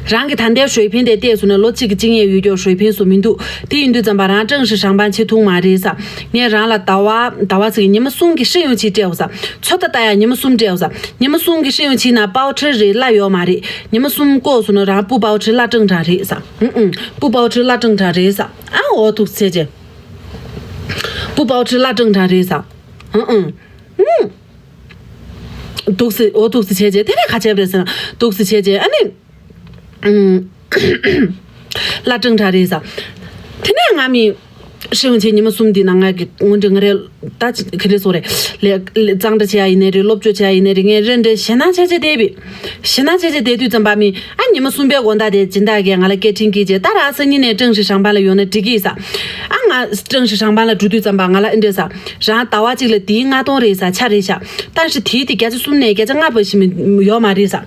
རང་གི་ད་ལྟའི་ཧྲོས་ཕིན་དེ་བལྟས་སོང་ན་ལོ་གཅིག་གི་གཅིག་ངས་ཡོད་ཀྱོག་ཧྲོས་ཕིན་སུ་མི་འདུག་དེ་ཡིན་དུས་ཙམ་པ་རང་ཀྲང་ཧྲི་ཧྲང་པན་བྱེད་ཐུབ་མ་རེད་ཟེར། ངས་རང་ལ་ཟླ་བ་ཟླ་བ་ཟེར་གི་ཉི་མ་གསུམ་གྱི་ཧྲི་ཡོང་ཆི་སྤྲད་འོ་ཟེར། ཚོད་ལྟ་ལྟ་ཡ་ཉི་མ་གསུམ་སྤྲད་འོ་ཟེར། ཉི་མ་གསུམ་གྱི་ཧྲི་ཡོང་ཆི་ན་པའོ་ཁྲི་རེད་གླ་ཡོད་མ་རེད། ཉི་མ་གསུམ་བཀོག་སོང་ན་རང་སྤུ་པའོ་ཁྲི་གླ་ཀྲང་ཀྲང་རེད་ཟེར། ཨུ་ཨུ། སྤུ་པའོ་ཁྲི་གླ་ཀྲང་ཀྲང་རེད་ཟེར། ཨ་འོ་ཐུག་ཚེ་ཅེ། སྤུ་པའོ་ཁྲི་གླ་ཀྲང་ཀྲང་རེད་ཟེར། ཨུ་ཨུ། ཨུ། འདུག་སེ་འོ་འདུག་སེ་བྱས་རྗེས་དེ་ནས་ག་བྱས་པ་རེད་ཟེར་ན། འདུག་སེ་བྱས་རྗེས་ཨ་ནི། ཨུམ། གླ་ཀྲང་ཀྲང་རེད་ཟེར། དེ་ནས་ང་མི། ཧྲི་ཡོང་ཆི་ཉི་མ་གསུམ་འདི་ནང་ང་གི་སྔོན་འགྲོ་ང་རེ་ད་ཅི་ག་རེ་ཟེར་རེད། ལས་ལས་གཙང་སྦྲ་བྱེད་ཡ་ཡིན་ནའི་རེད། སློབ་སྦྱོང་བྱེད་ཡ་ཡིན་ནའི་རེད། ངས་རེ་འདྲ་ཞེད་སྣང་བྱས་བྱས་བསྡད་པས། ཞེད་སྣང་བྱས་བྱས་བསྡད་དུས་ཙམ་པ་མི་ཨ་ཉི་མ་གསུམ་པའི་དགོང་དག་དེ་སྦྱིན་བདག་གིས་ང་ལ་སྐད་འཕྲིན་བསྐྱིས་རྗེས་ད་རང་སང་ཉིན་ནས་ཀྲང་ཧྲི་ཧྲང་པན་ལ་ཡོང་ན་འགྲིག་གི་ཟེར། ཨ་ང་ཀྲང་ཧྲི་ཧྲང་པན་ལ་འགྲོ་དུས་ཙམ་པ་ང་ལ་ཨེ་འདྲས་ཟེར། རང་ཟླ་བ་གཅིག་ལ་དེའི་ལྔ་སྟོང་རེད་ཟེར། ཆ་རེད་ཤག་ད་ཧྲི་དེའི་དེ་བརྒྱ་ཆ་གསུམ་ནས་བརྒྱ་ཆ་ལྔ་བ་ཞིག་མི་ཡོད་མ་རེད་ཟེར།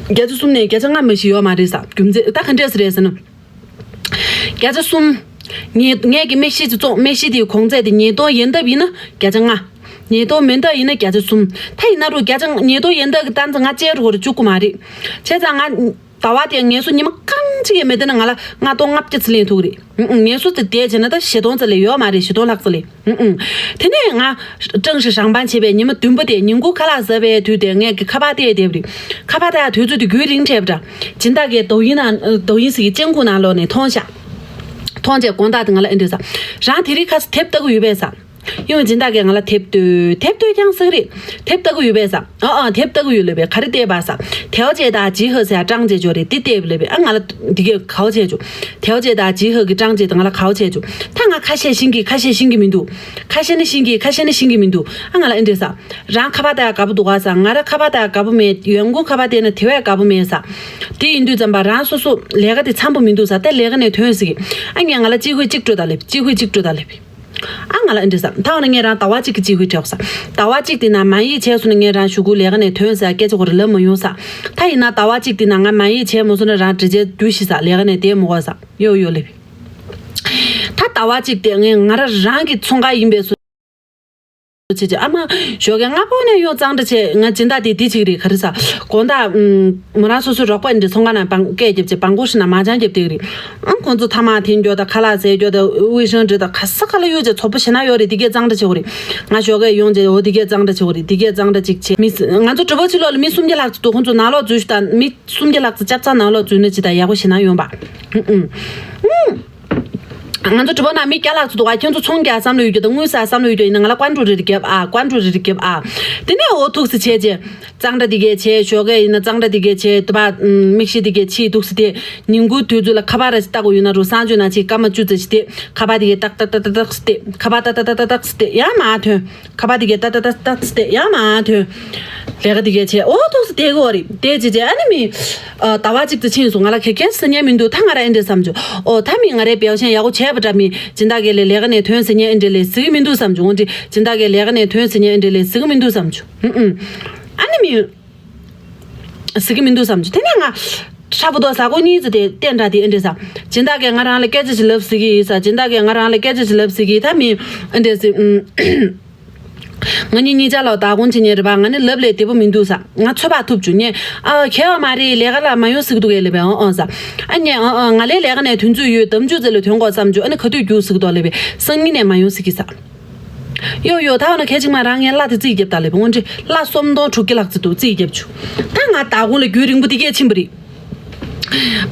བརྒྱ་ཆ་གསུམ་ནས་བརྒྱ་ཆ་ལྔ་མ་ཞིག་ཡོད་མ་རེད་ཟེར། རྒྱུ་མཚན་ད་ག་འདྲས་སེ་རེད་ཟེར་ན། བརྒྱ་ཆ་གསུམ། ངས་ངས་ཀྱི་མིག་ཤེལ་གྱི་བཙོང་མིག་ཤེལ་དེའི་གོང་ཚད་དེ་ཉིས་སྟོང་ཡན་འདབ་ཡིན་ན་བརྒྱ་ཆ་ལྔ། ཉིས་སྟོང་མིན་འདབ་ཡིན་ན་བརྒྱ་ཆ་གསུམ། ད་ཡིན་ན་རུ་བརྒྱ་ཆ་ཉིས་སྟོང་ཡན་འདབ་ཀྱི་སྟངས་ཚེ་ང་བཅལ་རུ་གོ་རུ་བཅུག་གི་མ་རེད། བྱས་ཙང་ང་ཟླ་བ་དེ་ངལ་གསོ་ཉི་མ་རྐང་གཅིག་ཡང་མེད་དེ་ན་ང་ལ་ལྔ་སྟོང་ལྔ་བརྒྱ་ཙམ་ལེན་ཐུབ་ཀྱི་རེད། ངལ་གསོ་དེ་བསྡད་བྱས་ན་ད་བཞི་སྟོང་ཙམ་ལས་ཡོད་མ་རེད། བཞི་སྟོང་ལྷག་ཙམ་ལས། ཨུ་ཨུ། དེ་ནས་ང་ཀྲང་ཧྲི་ཧྲང་པན་བྱས་པའི་ཉི་མ་བདུན་པ་དེ་ཉིན་གུང་ཁ་ལག་ཟ་བའི་དུས་དེ་ངས་ཀྱི་ཁ་པར་བལྟས་བསྡད་པ་རེད། ཁ་པར་ལྟ་ཡ་དུས་ཚོད་དེ་རྒྱུན་རིང་འཕྲད་པ་འདྲ། སྦྱིན་བདག་གིས་དོ་ཡིན་ནང་དོ་ཡིན་ཟེར་གྱི་ཅན་ཁུ་ནང་ལོགས་ནས་མཐོང་ཤག་མཐོང་བྱས་དགོང་དག་དེ་ང་ལ་ཨེ་འདྲས་ཟེར། རང་དེ་རིང་ཁ་སང་དེབ་ལྟ་གི་ཡོད་པས་ཟེར། ཡང་སྦྱིན་བདག་གིས་ང་ལ་དེབ་ལྟོས་དེབ་ལྟོས་ཀྱང་ཟེར་གི་རེད། དེབ་ལྟ་གི་ཡོད་པས་ཟེར། ཨ་ཨ་དེབ་ལྟ་གི་ཡོད་ལབ་པས། ག་རེ་བལྟས་པ་ཟེར། ཐའོ་ཅེ་དང་ཇི་ཧེ་ཟེར་ཡ་ཀྲང་ཅེ་ཅོ་རེད། དེ་བལྟས་པ་ལབ་པས། ཨ་ང་ལ་འདི་གས་གའོ་ཆེ་ཅོ། ཐའོ་ཅེ་དང་ཇི་ཧེ་གི་ཀྲང་ཅེ་དང་ང་ལ་གའོ་ཆེ་ཅོ། ད་ང་ཁ་ཤས་ཤེས་ཀྱི་ཁ་ཤས་ཤེས་ཀྱི་མི་འདུག་ཁ་ཤས་ནི་ཤེས་ཀྱི་ཁ་ཤས་ནི་ཤེས་ཀྱི་མི་འདུག་ཨ་ང་ལ་ཨེ་འདྲས་ཟེར། རང་ཁ་པར་ལྟ་ཡ་དགའ་པོ་འདུག་ག་ཟེར། ང་རང་ཁ་པར་ལྟ་ཡ་དགའ་པོ་མེད། ཡོན་ཀུང་ཁ་པར་བལྟས་ན་དེ་བས་དགའ་པོ་མེད་ཟེར། དེ་ཡིན་དུས་ཙམ་པ་རང་སོ་སོ་ལས་ཀ་དེ་འཚམ་པོ་མི་འདུག་ཟེར། ད་ལས་ཀ་ནས་ཐོན་ཟེར་གི་ཨ་ངས་ང་ལ་གཅིག་ཧུད་གཅིག་སྤྲོད་ད་ལབ། གཅིག་ཧུད་གཅིག་སྤྲོད་ད་ལབ། ཨ་ང་ལ་ཨེ་འདྲས་ཟེར། ད་འོ་ན་ངས་རང་ཟླ་བ་གཅིག་གི་གཅིག་ཧུད་སྤྲད་ཟེར། ཟླ་བ་གཅིག་དེ་ནང་མ་ཡིག་བྱས་སོང་ན་ངས་རང་གཞུག་གུ་ལས་ཀ་ནས་ཐོན་ཟེར་སྐད་ཆ་ཁོ་རང་ལབ་མ་ཡོང་ཟེར། ད་ཡིན་ན་ཟླ་བ་གཅིག་དེ་ནང་ང་མ་ཡིག་བྱས་མ་སོང་ན་རང་འདྲི་བྱས་རྒྱུ་ཞིག་ཟེར། ལས་ཀ་ནས་བསྡད་མི་དགོས་ཟེར། ཡོ་ཡོ་ལབ། ད་ཟླ་བ་གཅིག་དེ་ངས་ང་རང་རང་གི་ཚོང་ཁང་ཡིན་པས་སོ། བྱེད་ཀྱི་ཨ་མ་ཞོགས་ཀས་སྔ་པོ་ནས་ཡོང་གཙང་སྦྲ་བྱས། ང་སྦྱིན་བདག་དེ་དེ་ཅིག་རེད། ག་རེ་ཟ་དགོང་དག་མོ་རང་སོ་སོའི་རོགས་པ་འདི་ཚོང་ཁང་ནང་སྐད་རྒྱབ་བྱས་བང་གོ་ཧྲི་ན་མ་ཅང་རྒྱབ་བསྡད་ཀྱི་རེད། ཨང་ཁོང་ཚོ་ཐ་མག་འཐེན་རྒྱུ་དང་ཁ་ལག་ཟས་རྒྱུ་དང་དབུས་ཤང་འདྲི་དང་ག་ས་ག་ལ་ཡོད་ཅེས་ཚོགས་པ་ཞེ་ན་ཡོད་རེད། དེ་གས་གཙང་སྦྲ་བྱེད་དགོས་རེད། ང་ཞོགས་ཀས་ཡོང་རྗེས་འོ་དེ་གས་གཙང་སྦྲ་བྱེད་དགོས་རེད། དེ་གས་གཙང་སྦྲ་ཅིག་བྱས། མི་ང་ཚོ་གྲོད་པ་ཕྱི་ལོགས་ལ་མི་སུམ་བརྒྱ་ལྷག་ཙམ་འདུག་ཁོང་ཚོ་ནང་ལོགས་འཛུལ་ཞུ་དང་མི་སུམ་བརྒྱ་ལྷག་ཙམ་ཆབ་ཚང་ནང་ལོགས་འཛུལ་ན་ཅི་དང་ཡག་པོ་ཞེ་ན་ཡོང་པ། ཨང་། ང་ཚོ་གྲོད་པ་ནང་མི་བརྒྱ་ལྷག་ཙམ་འདུག་ཨ། ཁྱོད་ཚོ་ཚོང་རྒྱག་བསམ་བློ་ཡོད་རྒྱུ་དང་དངུལ་ཟ་བསམ་བློ་ཡོད་རྒྱུ་ཡིན་ན་ང་ལ་ཀོན་ཀྲུ་རེ་རེ་རྒྱབ་ཨ། ཀོན་ཀྲུ་རེ་རེ་རྒྱབ་ཨ། དེ་ནས་འོ་ཐུག་སེ་བྱས་རྗེས་གཙང་སྦྲ་དེ་གས་བྱས། ཞོགས་ཀས་ཡིན་ན་གཙང་སྦྲ་དེ་གས་བྱས། དུ་བ་མིག་ཤེལ་དེ་གས་ཕྱིས་འདུག་སེ་བལྟས། ཉིན་གུང་དུས་ཚོད་ལ་ཁ་པར་ར་ཞིག་ལྟ་དགོས་ཡོད་ན་རུ་གསང་སྤྱོད་ནང་ཕྱིས་སྐར་མ་བཅུ་ཙམ་ཞིག་བལྟས། ཁ་པར་དེ་གས་ཏག་ཏག་ཏག་ཏག་ཏག་སེ་བལྟས། ཁ་པར་ཏག་ཏག་ཏག་ཏག་ཏག་སེ་བལྟས་ཡང་མ་ཐོན། ཁ་པར་དེ་གས་ཏག་ཏག་ཏག་ཏག་སེ་བལྟས་ཡང་མ་ཐོན། ལས་ཀ་དེ་གས་བྱས་འོ་ཐུག་སེ་བསྡད་ཀྱི་ཡོད་རེད། བསྡད་བྱས་བྱས་ཨ་ནི་མི། ཨ་ཟླ་བ་གཅིག་ཙམ་ཕྱིན་སོང་། ང་ལ་ག་གས་ཟེར་མཁན་མི་འདུག་ད་ང་རང་ཨེ་འདྲས་བསམ་བྱུང་། ཨོ་ད་མི་ང་རའི་བེའུ་ཆེན་ཡག་པོ་བྱས་པ་འདྲ། མི་སྦྱིན་བདག་གིས་ལས་ལས་ཀ་ནས་ཐོན་ཟེར་མཁན་ཨེ་འདྲས་ལས་ཟེར་གི་མི་འདུག་བསམ་བྱུང་། འོ་འདྲས་སྦྱིན་བདག་གིས་ལས་ཀ་ནས་ཐོན་ཟེར་མཁན་ཨེ་འདྲས་ལས་ཟེར་གི་མི་འདུག་བསམ་བྱུང་། ཨུ་ཨུ། ཨ་ནི་མི། ཟེར་གི་མི་འདུག་བསམ་བྱུང་། དེ་ནས་ང་ ཧྲ་པོ་དོ་ཟ་གོ་གཉིས་ཙི་དེ་བསྟན་དྲ་དེ་ཨེ་འདྲེ་ས། སྦྱིན་བདག་གིས་ང་རང་ལ་སྐད་ཆ་ཞིག་ལབ་ཟིག་གི་ས། སྦྱིན་བདག་གིས་ང་རང་ལ་སྐད་ཆ་ཞིག་ལབ་ཟིག་གི་ད་མི་ཨེ་འདྲེ་ཟིག་ང་གཉིས་གཉིས་ཆ་ལ་བདག་གོང་བྱེད་ཉེ་རེད་པ། ང་ནི་ལབ་ལས་བདེ་པོ་མི་འདུག་ས། ང་ཚོད་དཔག་ཐུབ་བཅུག་ཉེ། ཨ་ཁེ་བ་མ་རེད། ལས་ཀ་ལ་མ་ཡོང་ཟིག་འདུག་གས་ལབ་པས། ཨོ་ཨོ་ས། ཨ་ཉེ་ཨོ་ཨོ་ང་ལས་ལས་ཀ་ནས་དུས་ཚོད་ཡོད། དམ་ཆོས་ཚེ་ལ་ཐོན་དགོས་བསམ་བཅུག་ཨ་ནི་ག་དུས་རྒྱུགས་ཟིག་འདུག་ལབ་པས། སང་ཉིན་ནས་མ་ཡོང་ཟིག་གི་ས། ཡོ་ཡོ་ད་འོ་ན་ཁྱེད་ཅིག་མ་རང་ངའི་གླ་དེ་རྩིས་རྒྱབ་ད་ལེ་བོ་ངོ་འདྲི་གླ་སུམ་སྟོང་དྲུག་བརྒྱ་ལྷག་ཙི་འདུག་རྩིས་རྒྱབ་ཆུ། ད་ང་ད་དགོང་ལ་རྒྱུན་རིང་པོ་དེ་གས་ཕྱིན་པ་རེད།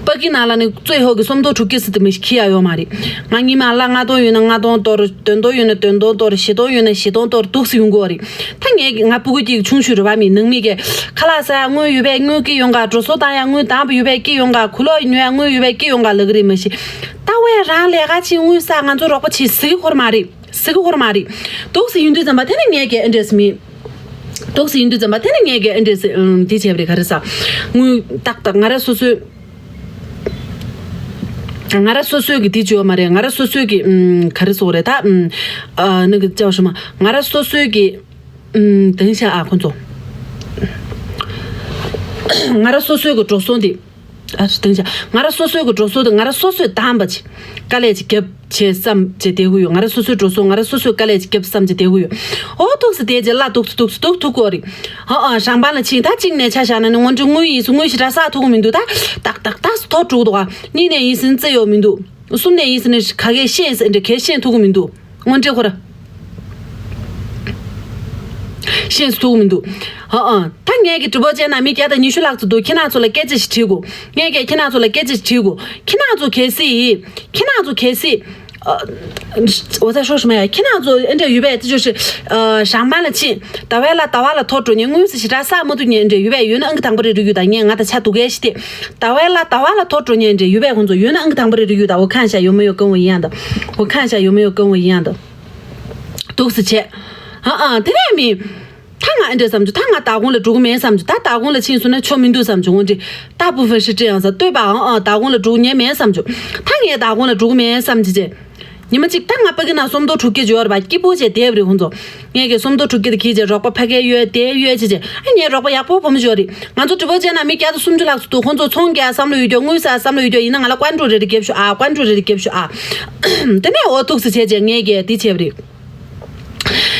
པ་ཀི་ནང་ལ་ནི་རྩོད་ཧོ་གི་སུམ་སྟོང་དྲུག་བརྒྱ་ཙི་དེ་མི་ཤི་ཡ་ཡོད་མ་རེད། ང་གཉིས་མ་གླ་ལྔ་སྟོང་ཡོད་ན་ལྔ་སྟོང་གཏོར། བདུན་སྟོང་ཡོད་ན་བདུན་སྟོང་གཏོར། བཞི་སྟོང་ཡོད་ན་བཞི་སྟོང་གཏོར་འདུག་སེ་ཡོང་གི་ཡོད་རེད། ད་ངས་ང་སྤུ་གུ་གཅིག་ཆུང་ཤོས་རེད་བ། མི་ནང་མི་གས་ཁ་ལག་ཟ་ཡ་དངུལ་ཡོད་པས་དངུལ་སྐྱིད་ཡོང་ག་འགྲོ་སོང་བཏང་ཡ་དངུལ་དང་པོ་ཡོད་པས་སྐྱིད་ཡོང་ག་གུ་ལོག་ཉོ་ཡ་དངུལ་ཡོད་པས་སྐྱིད་ཡོང་ག་ལབ་གི་རེད། མ་གཞི་ད་བས་རང་ལས་ཀ་ཆེ་དངུལ་བསགས་ང་ཚོ་རོགས་པ་བྱེད་ཟེར་གི་ཁོར་མ་རེད། ཟེར་གི་ཧོར་མ་རེད། འདུག་སེ་ཡིན་དུས་ཙམ་པ་དེ་ནི་ངས་ཀྱི་ཨེ་འདྲེས་མི། འདུག་སེ་ཡིན་དུས་ཙམ་པ་དེ་ནི་ངས་ཀྱི་ཨེ་འདྲེས་སེ་ཨང་དེ་བྱས་པ་རེད། ག་རེ་ཟ། དངུལ་ཏག་ཏག་ང་ར་སོ་སོའི། ང་ར་སོ་སོའི་གི་དེ་བྱོས་མ་རེད། ང་ར་སོ་སོའི་གི་ཨང་ག་རེ་ཟོ་རེད་ད། ཨང་ཨ་ནི་གི་ཅའོ་ཧྲི་མ་ང་ར་སོ་སོའི་གི། ཨང་དེང་ཤ་ཨ་ཁོ་ཚོ། ང་ར་སོ་སོའི་གི་འགྲོ་སོང་དེ། ཨ་སུ་དེང་ཆ་ང་ར་སོ་སོའི་གི་འགྲོ་སོང་དེ་ང་ར་སོ་སོས་དམ་པ་ཅིག་དཀའ་ལས་ཅིག་རྒྱབ་བྱས་བསམ་བྱས་བསྡད་གི་ཡོད། ང་ར་སོ་སོའི་འགྲོ་སོང་ང་ར་སོ་སོས་དཀའ་ལས་ཅིག་རྒྱབ་བསམ་བྱས་བསྡད་གི་ཡོད། ཨོ་ཐུག་སེ་བསྡད་རྗེས་གླ་ཐུག་སེ་ཐུག་སེ་ཐུག་ཐུག་གོ་རེད། ཨ་ཨ་ཞང་པ་ལ་ཕྱིན་ད་གཅིག་ནས་ཆ་བཞག་ན་ནི་ངོ་འདྲི་དངུལ་ཡིན་སུ་དངུལ་ཞེ་དྲག་བསགས་ཐུབ་གི་མི་འདུག་ད་ཏག་ཏག་ཏག་སུ་ཐོག་འགྲོ་གི་འདུག་ག་གཉིས་ནས་ཡིན་སུ་ནི་བརྩི་ཡོད་མི་འདུག་གསུམ་ནས་ཡིན་ཟེར་ནས་ག་གེ་ཤེས་ཟེར་འདྲ་གས་ཤེས་ཐུབ་ཀྱི་མི་འདུག་དངོས་འབྲེལ་ཁོ་ར་ཤེས་ཐུབ་ཀྱི་མི་འདུག་ཨ་ཨ་ད་ངས་ཀྱི་དྲི་བ་བྱས་ན་མི་བརྒྱ་དང་ཉི་ཤུ་ལྷག་ཙམ་འདུག་ཁྱེད་རང་ཚོ་ལ་སྐད་ཆ་ཞིག་དྲིས་དགོས། ངས་ཀྱི་ཁྱེད་རང་ཚོ་ལ་སྐད་ཆ་ཞིག་དྲིས་དགོས། ཁྱེད་རང་ཚོ་གལ་སྲིད། ཁྱེད་རང་ཚོ་གལ་སྲིད། ཨ། འོ་ད་ཧྲོ་ཧྲི་མ་ཡ་ཁྱེད་རང་ཚོ་ཨེ་འདྲ་ཡོད་པས་དེ་ཅོ་ཧྲི། ཨ། ཞང་མ་ལ་ཕྱིན། ཟླ་བའི་ལ་ཟླ་བ་ལ་ཐོ་འགྲོ་ཉེ་དངུལ་སུ་ཞེ་དྲག་བསགས་མ་ཐུབ་ཉེ་ཨེ་འདྲ་ཡོད་པས་ཡོད་ན་ཨང་ཀི་དང་པོ་རེ་རེ་ཡོད་ད་ངས་ང་ད་ཆ་འདུག་གས་ཤི་སྟེ། ཟླ་བའི་ལ་ཟླ་བ་ལ་ཐོ་འགྲོ་ཉེ་ཨེ་འདྲ་ཡོད་པས་ཁོང་ཚོ་ཡོད་ན་ཨང་ཀི་དང་པོ་རེ་རེ་ཡོད་ད། 我看一下有没有跟我一样的。 我看一下有没有跟我一样的། འདུག་སེ་བྱས། ཨ་ཨ་དེ་རེད་མི། ད་ང་ཨེ་འདྲ་བསམ་རྒྱུ་ད་ང་ཟླ་དགོང་ལ་འགྲོ་གི་མེད་བསམ་རྒྱུ་ད་ཟླ་དགོང་ལ་ཕྱིན་སོང་ན་ཆོ་མི་འདུག་བསམ་རྒྱུ་འོན་ཏེ། ད་བུ་ཧྥེ་ཧྲི་ཀྲི་ཡང་ས་ལྟོས་པའང་ཨ་ཟླ་དགོང་ལ་འགྲོ་གི་ཉེ་མེད་བསམ་རྒྱུ། ད་ངས་ཟླ་དགོང་ལ་འགྲོ་གི་མེད་བསམ་རྒྱུ་བྱས། ཉི་མ་གཅིག་ད་ང་ཕ་གི་ན་སོམ་མདོ་དྲུག་སྐྱེ་འབྱོར་བ་སྐྱིད་པོ་བྱས་བསྡད་པ་རེད་ཁོང་ཚོ། ངས་ཀྱི་སོམ་མདོ་དྲུག་སྐྱེ་དེ་གིས་བྱས་རོགས་པ་ཕ་གིར་ཡོད་དེ་ཡོད་བྱས་བྱས་ཨ་ངའི་རོགས་པ་ཡག་པོ་བུ་མོ་ཞིག་ཡོད་རེད། ང་ཚོ་དྲི་བ་བྱས་ན་མི་བརྒྱ་དང་སུམ་ཅུ་ལྷག་ཙམ་འདུག་ཁོང་ཚོ་ཚོང་རྒྱག་བསམ་བློ་ཡོད་རྒྱུ་དངུལ་བསགས་བསམ་བློ་ཡོད་རྒྱུ་ཡིན་ན་ང་ལ་ཀོན་ཀྲུ་རེ་རེ་རྒྱབ་ཤོག་ཨ་ཀོན་ཀྲུ་རེ་རེ་རྒྱབ་ཤོག་ཨ། དེ་ནས་འོ་ཐུག་སེ་བྱས་བྱས་ངས་ཀྱི་དེ་བྱས་པ་རེད།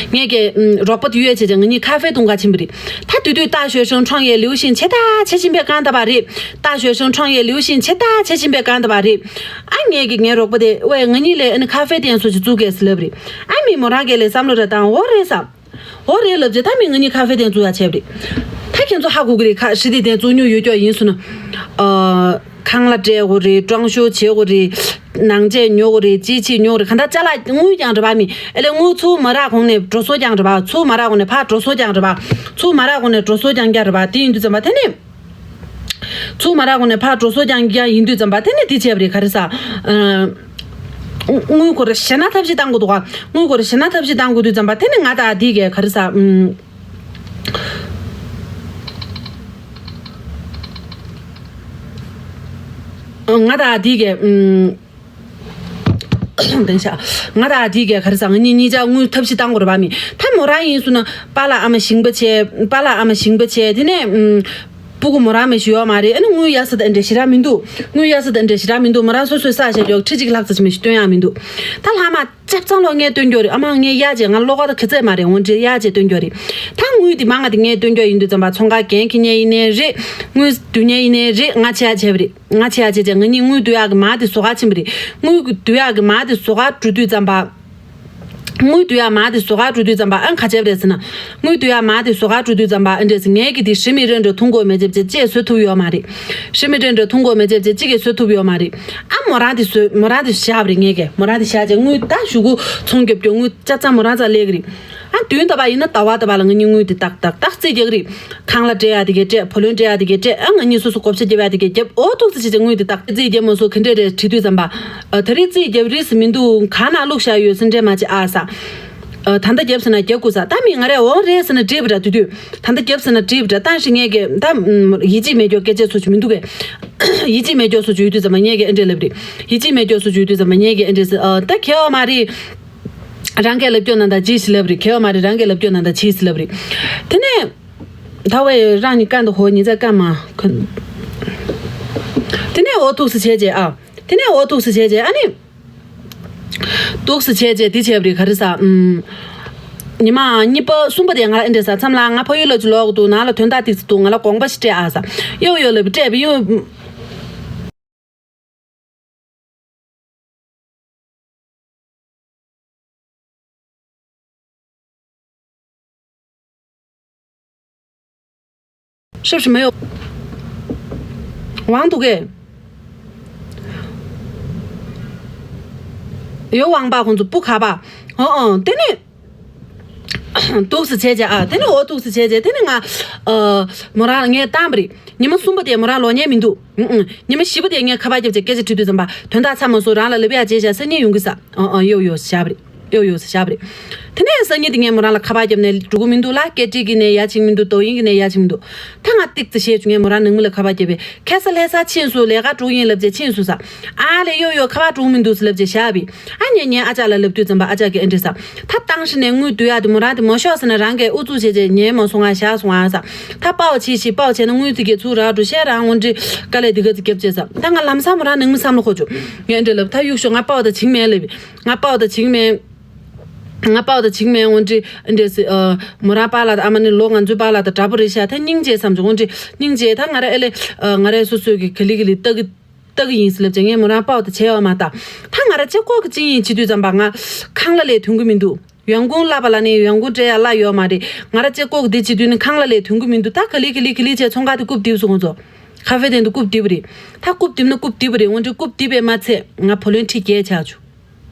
ངས་ཀྱི་ཨུམ་རོགས་པ་དེ་ཡོད་བྱས་ཀྱང་ང་གཉིས་ཁ་ཧྥེ་འཐུང་ག་ཕྱིན་པ་རེད། ད་དུས་དུས་大学生创业流行切大切ཆེན་པོའི་གང་ད་པ་རེད། 大学生创业流行切大切ཆེན་པོའི་གང་ད་པ་རེད། ཨ་ངས་ཀྱི་ངའི་རོགས་པ་དེ་ཝེ་ང་གཉིས་ལས་ཨ་ནི་ཁ་ཧྥེ་ཐེན་སོ་ཅིག་བཙུགས་གས་ཟེར་ལབ་རེད། ཨ་མི་མོ་རང་གས་ལས་བསམ་བློ་རེ་བཏང་འོ་རེད་བསམ། འོ་རེད་ལབ་རྗེས་ད་མི་ང་གཉིས་ཁ་ཧྥེ་ཐེན་བཙུགས་ཡ་བྱས་པ་རེད། ད་ཁྱེད་ཚོ་ཧ་གོ་གི་རེད་ཁ་ཧྲི་དེ་ཐེན་བཙུགས་མྱོང་ཡོད་ཀྱོག་ཡིན་སོང་ན། ཨ། ཁང་གླ་སྤྲད་དགོས་རེད། 装修བྱེད་དགོས་རེད། ནང་ཆས་ཉོ་དགོས་རེད། ཅི་ཅི་ཉོ་དགོས་རེད། གང་ལྟར་ཅ་ལག་དངུལ་ཀྱང་རེད་པ་མི། ཨེ་ལེ་དངུལ་ཚུར་མ་རག་གོང་ནས་འགྲོ་སོང་ཀྱང་རེད་པ། ཚུར་མ་རག་གོང་ནས་ཕར་འགྲོ་སོང་ཀྱང་རེད་པ། ཚུར་མ་རག་གོང་ནས་འགྲོ་སོང་ཀྱང་ཀྱང་རེད་པ། དེ་ཡིན་དུས་ཙམ་པ་དེ་ནས། ཚུར་མ་རག་གོང་ནས་ཕར་འགྲོ་སོང་ཀྱང་ཀྱང་ཡིན་དུས་ཙམ་པ་དེ་ནས་དེ་བྱས་པ་རེད། ག་རེ་ཟ། ཨ། དངུལ་སྒོར་ཞེ་ན་ཐབས་ཤེས་བཏང་དགོས་འདུག་ག་དངུལ་སྒོར་ཞེ་ན་ཐབས་ཤེས་བཏང་དགོས་དུས་ཙམ་པ་དེ་ནས་ང་དང་དེ་གས་ག་རེ་ཟ། ཨུམ། ང་དང་དེ་གས་ཨུམ། བདེན་ཤག་ང་དང་དེ་གས་ག་རེ་ཟ་ང་གཉིས་གཉིས་ཆ་དངུལ་ཐབས་ཤེས་བཏང་དགོས་རེད་པ་མི། ད་མོ་རང་ཡིན་སོང་ན་པཱ་ལགས་ཨ་མ་ཞིང་པ་བྱས། པཱ་ལགས་ཨ་མ་ཞིང་པ་བྱས་དེ་ནས་ཨུམ། སྤུ་གུ་མོ་རང་མི་ཞིག་ཡོད་མ་རེད། ཨ་ནི་དངུལ་གཡར་ས་དང་འདྲ་ཞེ་དྲག་མི་འདུག་དངུལ་གཡར་ས་དང་འདྲ་ཞེ་དྲག་མི་འདུག་མོ་རང་སོ་སོའི་ས་ཞེ་ཅོག་ཁྲི་གཅིག་ལྷག་ཙམ་ཞིག་མི་ཞིག་སྟོན་ཡག་མི་འདུག་ད་ལྷག་མ་ལྕགས་ཚང་ལོ་ངས་སྟོན་རྒྱུ་རེད། ཨ་མ་ངས་གཡར་བྱས་ང་ལོ་ག་ད་ག་ཚད་མ་རེད། འོན་ཏེ་གཡར་བྱས་སྟོན་རྒྱུ་རེད། ད་དངུལ་འདི་མང་ང་དེ་ངས་སྟོན་རྒྱུ་ཡིན་དུས་ཙམ་པ་ཚོང་ཁང་འགན་འཁྱེར་མཁན་ཡིན་ནའི་རེད། དངུལ་བསྡུ་མཁན་ཡིན་ནའི་རེད། ང་ཆེ་ཡག་བྱས་པ་རེད། ང་ཆེ་ཡག་བྱས་བྱས་ང་གཉིས་དངུལ་བསྡུ་ཡག་གི་མ་དེ་བཟོ་ག་ཕྱིན་པ་རེད། དངུལ་བསྡུ་ཡག་གི་མ་དེ་བཟོ་ག་འགྲོ་དུས་ཙམ་པ། དངུལ་བསྡུ་ཡག་མ་དེ་བཟོ་ག་འགྲོ་དུས་ཙམ་པ་ཨ་ནི་ག་བྱས་པ་རེད་ཟེར་ན། དངུལ་བསྡུ་ཡག་མ་དེ་བཟོ་ག་འགྲོ་དུས་ཙམ་པ་ཨ་འདྲས་ངས་ཀྱི་དེ་ཧྲི་མི་རན་འགྲོ་འཐུང་དགོས་མེད་ཅེས་བྱས་ཅེས་བཟོ་ཐུབ་ཡོད་མ་རེད། ཧྲི་མི་རན་འགྲོ་འཐུང་དགོས་མེད་ཅེས་བྱས་ཅི་གས་བཟོ་ཐུབ་ཡོད་མ་རེད། ཨ་མོ་རང་དེ་བཟོས་མོ་རང་དེ་བཞག་པ་རེད། ངས་ཀྱི་མོ་རང་དེ་བཞག་ཅེས་དངུལ་ད་ཞུ་གུ་ཚོང་རྒྱབ་རྒྱོ་དངུལ་ཅག་ཚང་མོ་རང་ཚ་ལས་ཀྱི་རེད། ཨ་དུས་ད་བ་ཡིན་ན་ད་བ་ད་བ་ལ་ང་གཉིས་དངུལ་དེ་ཏག་ཏག་ཏག་རྩིས་རྒྱག་གི་རེད། ཁང་གླ་སྤྲད་ཡག་དེ་གས་སྤྲད། བུ་ལོན་སྤྲད་ཡག་དེ་གས་སྤྲད། ཨ་ང་གཉིས་སོ་སོ་བགོ་བཤའ་རྒྱབ་ཡག་དེ་གས་རྒྱབ། ཨོ་ཐུག་ཙི་བྱས་ཅེས་དངུལ་དེ་ཏག་རྩིས་རྒྱབ་མ་སོང་ག་འདྲས་རེད་དྲི་དུས་ཙམ་པ། ཨ་ད་རེས་རྩིས་རྒྱབ་རེས་སུ་མི་འདུག་གང་ན་བླུགས་བཞག་ཡོད་སུ་འདྲས་མ་བྱེད་ཨ་ས། ཨ་ད་ལྟ་རྒྱབ་ཟེར་ན་རྒྱབ་དགོས་ས། ད་མི་ང་རས་འོ་རེད་ཟེར་ན་འགྲིག་པ་འདྲ་དུས་དུས། ད་ལྟ་རྒྱབ་ཟེར་ན་འགྲིག་པ་འདྲ། ད་ཞིག་ངས་ཀྱི་ད་ཡིད་ཆེས་མེད་ཀྱོག་སྐད་ཆ་སོ་ཅིག་མི་འདུག་གས། ཡིད་ཆེས་མེད་ཀྱོག་སོ་ཅིག་ཡོད་དུས་ཙམ་པ་ངས་ཀྱི་ཨེ་འདྲས་ལབ་རེད། ཡིད་ཆེས་མེད་ཀྱོག་སོ་ཅིག་ཡོད་དུས་ཙམ་པ་ངས་ཀྱི་ཨེ་འདྲས་ཟེར། ཨ་ད་ཁེ་བ་མ་རེད། རང་གས་ལབ་སྐྱོ་ན་ད་ཅི་ཞིག་ལབ་རེད། ཁེ་བ་མ་རེད། རང་གས་ལབ་སྐྱོ་ན་ད་ཅི་ཞིག་ལབ་རེད། དེ་ནས་ད་བས་རང་ནི་ཀ་འདི་ཧོ་ཉི་ཚ་ཀ་མ་ཁོ། འོ་ཐུགས་སུ་བྱས་རྗེས་ཨ། དེ་ནས་འོ་ཐུགས་སུ་བྱས་རྗེས་ཨ་ནི། འདུག་སེ་བྱས་རྗེས་འདི་བྱས་པ་རེད། ག་རེ་ཟ། ཨུམ། ཉི་མ་གཉིས་པ་གསུམ་པ་དེ་ང་ལ་ཨེ་འདྲ་ཟ་མཚམས་ལ་ང་ཕ་ཡུལ་ལ་ཅིག་ལོག་འདུག་ནང་ལ་དོན་དག་ཏིག་ཙི་འདུག་ང་ལ་དགོངས་པ་ཞིག་སྤྲད་ཨ་ཟ། ཡོ་ཡོ་ལབ་སྤྲད་པ་ཡོ། ཤབ་ཤི་མ་ཡོ། ཝང་འདུག་གས། ཡོ་ཝང་པ་ཁོང་ཚོ་སྤུ་ག་པ། ཨོ་ཨོ་དེ་ནི། འདུག་སེ་བྱས་རྗེས་ཨ། དེ་ནི་འོ་འདུག་སེ་བྱས་རྗེས་དེ་ནི་ང་། ཨ། མོ་རང་ལ་ངས་བཏང་པ་རེད། ཉི་མ་གསུམ་པ་དེ་མོ་རང་ལོག་མཁན་མི་འདུག་ཨུ་ཨུ། ཉི་མ་བཞི་པ་དེ་ངས་ཁ་པར་བརྒྱབ་བྱས་སྐད་ཆ་དྲིས་དུས་ཙམ་པ་དོན་དག་ཚར་མ་སོང་། རང་ལ་ལབ་ཡག་བྱས་བཞག་སང་ཉིན་ཡོང་གི་ས། ཨ་ཨ་ཡོ་ཡོ་བཞག་པ་རེད། ཡོ་ཡོ་ཟེར་བཞག་པ་རེད། དེ་ནས་སང་ཉིན་དེ་ངས་མོ་རང་ལ་ཁ་པར་བརྒྱབ་ནས་འགྲོ་གི་མི་འདུག་ལ། སྐད་འཕྲིན་གྱི་ནས་ཡ་ཕྱིན་མི་འདུག་དོ་དབྱིངས་ཀྱི་ནས་ཡ་ཕྱིན་མི་འདུག་ད་ང་ཏིག་ཙི་བཤད་བྱུང་། ངས་མོ་རང་ནང་མི་ལ་ཁ་པར་བརྒྱབ་པས་ཁ་ས་ལྷ་ས་ཕྱིན་སོང་། ལས་ཀ་འགྲོ་གི་ཡིན་ལབ་བྱས་ཕྱིན་སོང་ས། ཨ་ལས་ཡོ་ཡོ་ཁ་པར་འགྲོ་གི་མི་འདུག་ཟེར་ལབ་བྱས་བཞག་པས། ཨ་ཉེ་ཉེ་ཨ་ཅག་ལ་ལབ་དུས་ཙམ་པ་ཨ་ཅག་གིས་ཨེ་འདྲ་ཟ། ད་བཏང་ཤི་ནས་དངུལ་བསྡུ་ཡག་དེ་མོ་རང་དེ་མོ་ཤོག་ཟེར་ན་རང་གིས་ཨུ་ཚུགས་བྱས་བྱས་ཉན་མ་སོང་ང་བཞག་སོང་ང་ཟ། ད་པའོ་བྱས་ཤི། པའོ་བྱས་ན་དངུལ་དེ་གས་ཚུར་རག་འགྲོ་ཤེས་རང་ངོ་འདྲི། དཀའ་ལས་དེ་ག་ཚོད་རྒྱབ་བྱས་ཟ། ད་ང་ལམ་སང་མོ་རང་ནང་མི་བསམ་བློ་འཁོར་བྱུང་། ངས་ཨེ་འདྲ་ལབ། ད་གཡུག་ཤོག་ང་པའོ་ད་བྱིང་མེད་ལབ། ང་པའོ་ད་བྱིང་མེད། ང་པའོ་ད་བྱིང་མེད་འོན་ཏེ་འདྲེ་སི་ཨ། མོ་རང་པཱ་ལགས་དང་ཨ་མ་ནི་ལོ་ང་ཚོའི་པཱ་ལགས་དང་འདྲ་པོ་རེད་ཤག་ད་སྙིང་རྗེ་བསམ་བྱུང་། འོན་ཏེ་སྙིང་རྗེ། ད་ང་ར་ཨེ་ལེ་ཨ། ང་རའི་སོ་སོའི་གི་ག་ལི་ག་ལི་ལྟ་གི་ལྟ་གི་ཡིན་ཟེར་ལབ་བྱས། ངས་མོ་རང་པའོ་ད་བྱས་ཡོད་མ་ད། ད་ང་ར་ལྕེ་ཀོ་གི་ཅི་ཡིན་བྱེད་དུས་ཙམ་པ་ང་ཁང་གླ་ལས་ཐོན་གི་མི་འདུག་ཡོན་ཀུང་བསླབ་པ་ལ་ནི་ཡོན་ཀུང་སྤྲད་ཡ་གླ་ཡོད་མ་རེད། ང་ར་ལྕེ་ཀོ་གི་དེ་བྱེད་དུས་ནི་ཁང་གླ་ལས་ཐོན་གི་མི་འདུག་ད་ག་ལི་ག་ལི་ག་ལི་བྱས་ཚོང་ཁང་དེ་རྐུབ་རྡིབ་སོང་ཁོང་ཚོ། ཁ་ཧྥེ་དེ་འདུག་རྐུབ་རྡིབ་པ་རེད། ད་རྐུབ་རྡིབ་ན་རྐུབ་རྡིབ་པ་རེད། འོན་ཏེ་རྐུབ་རྡིབ་པས་མ་ཚད་ང་བུ་ལོན་ཁྲི་བརྒྱད་ཆག་བྱུང་།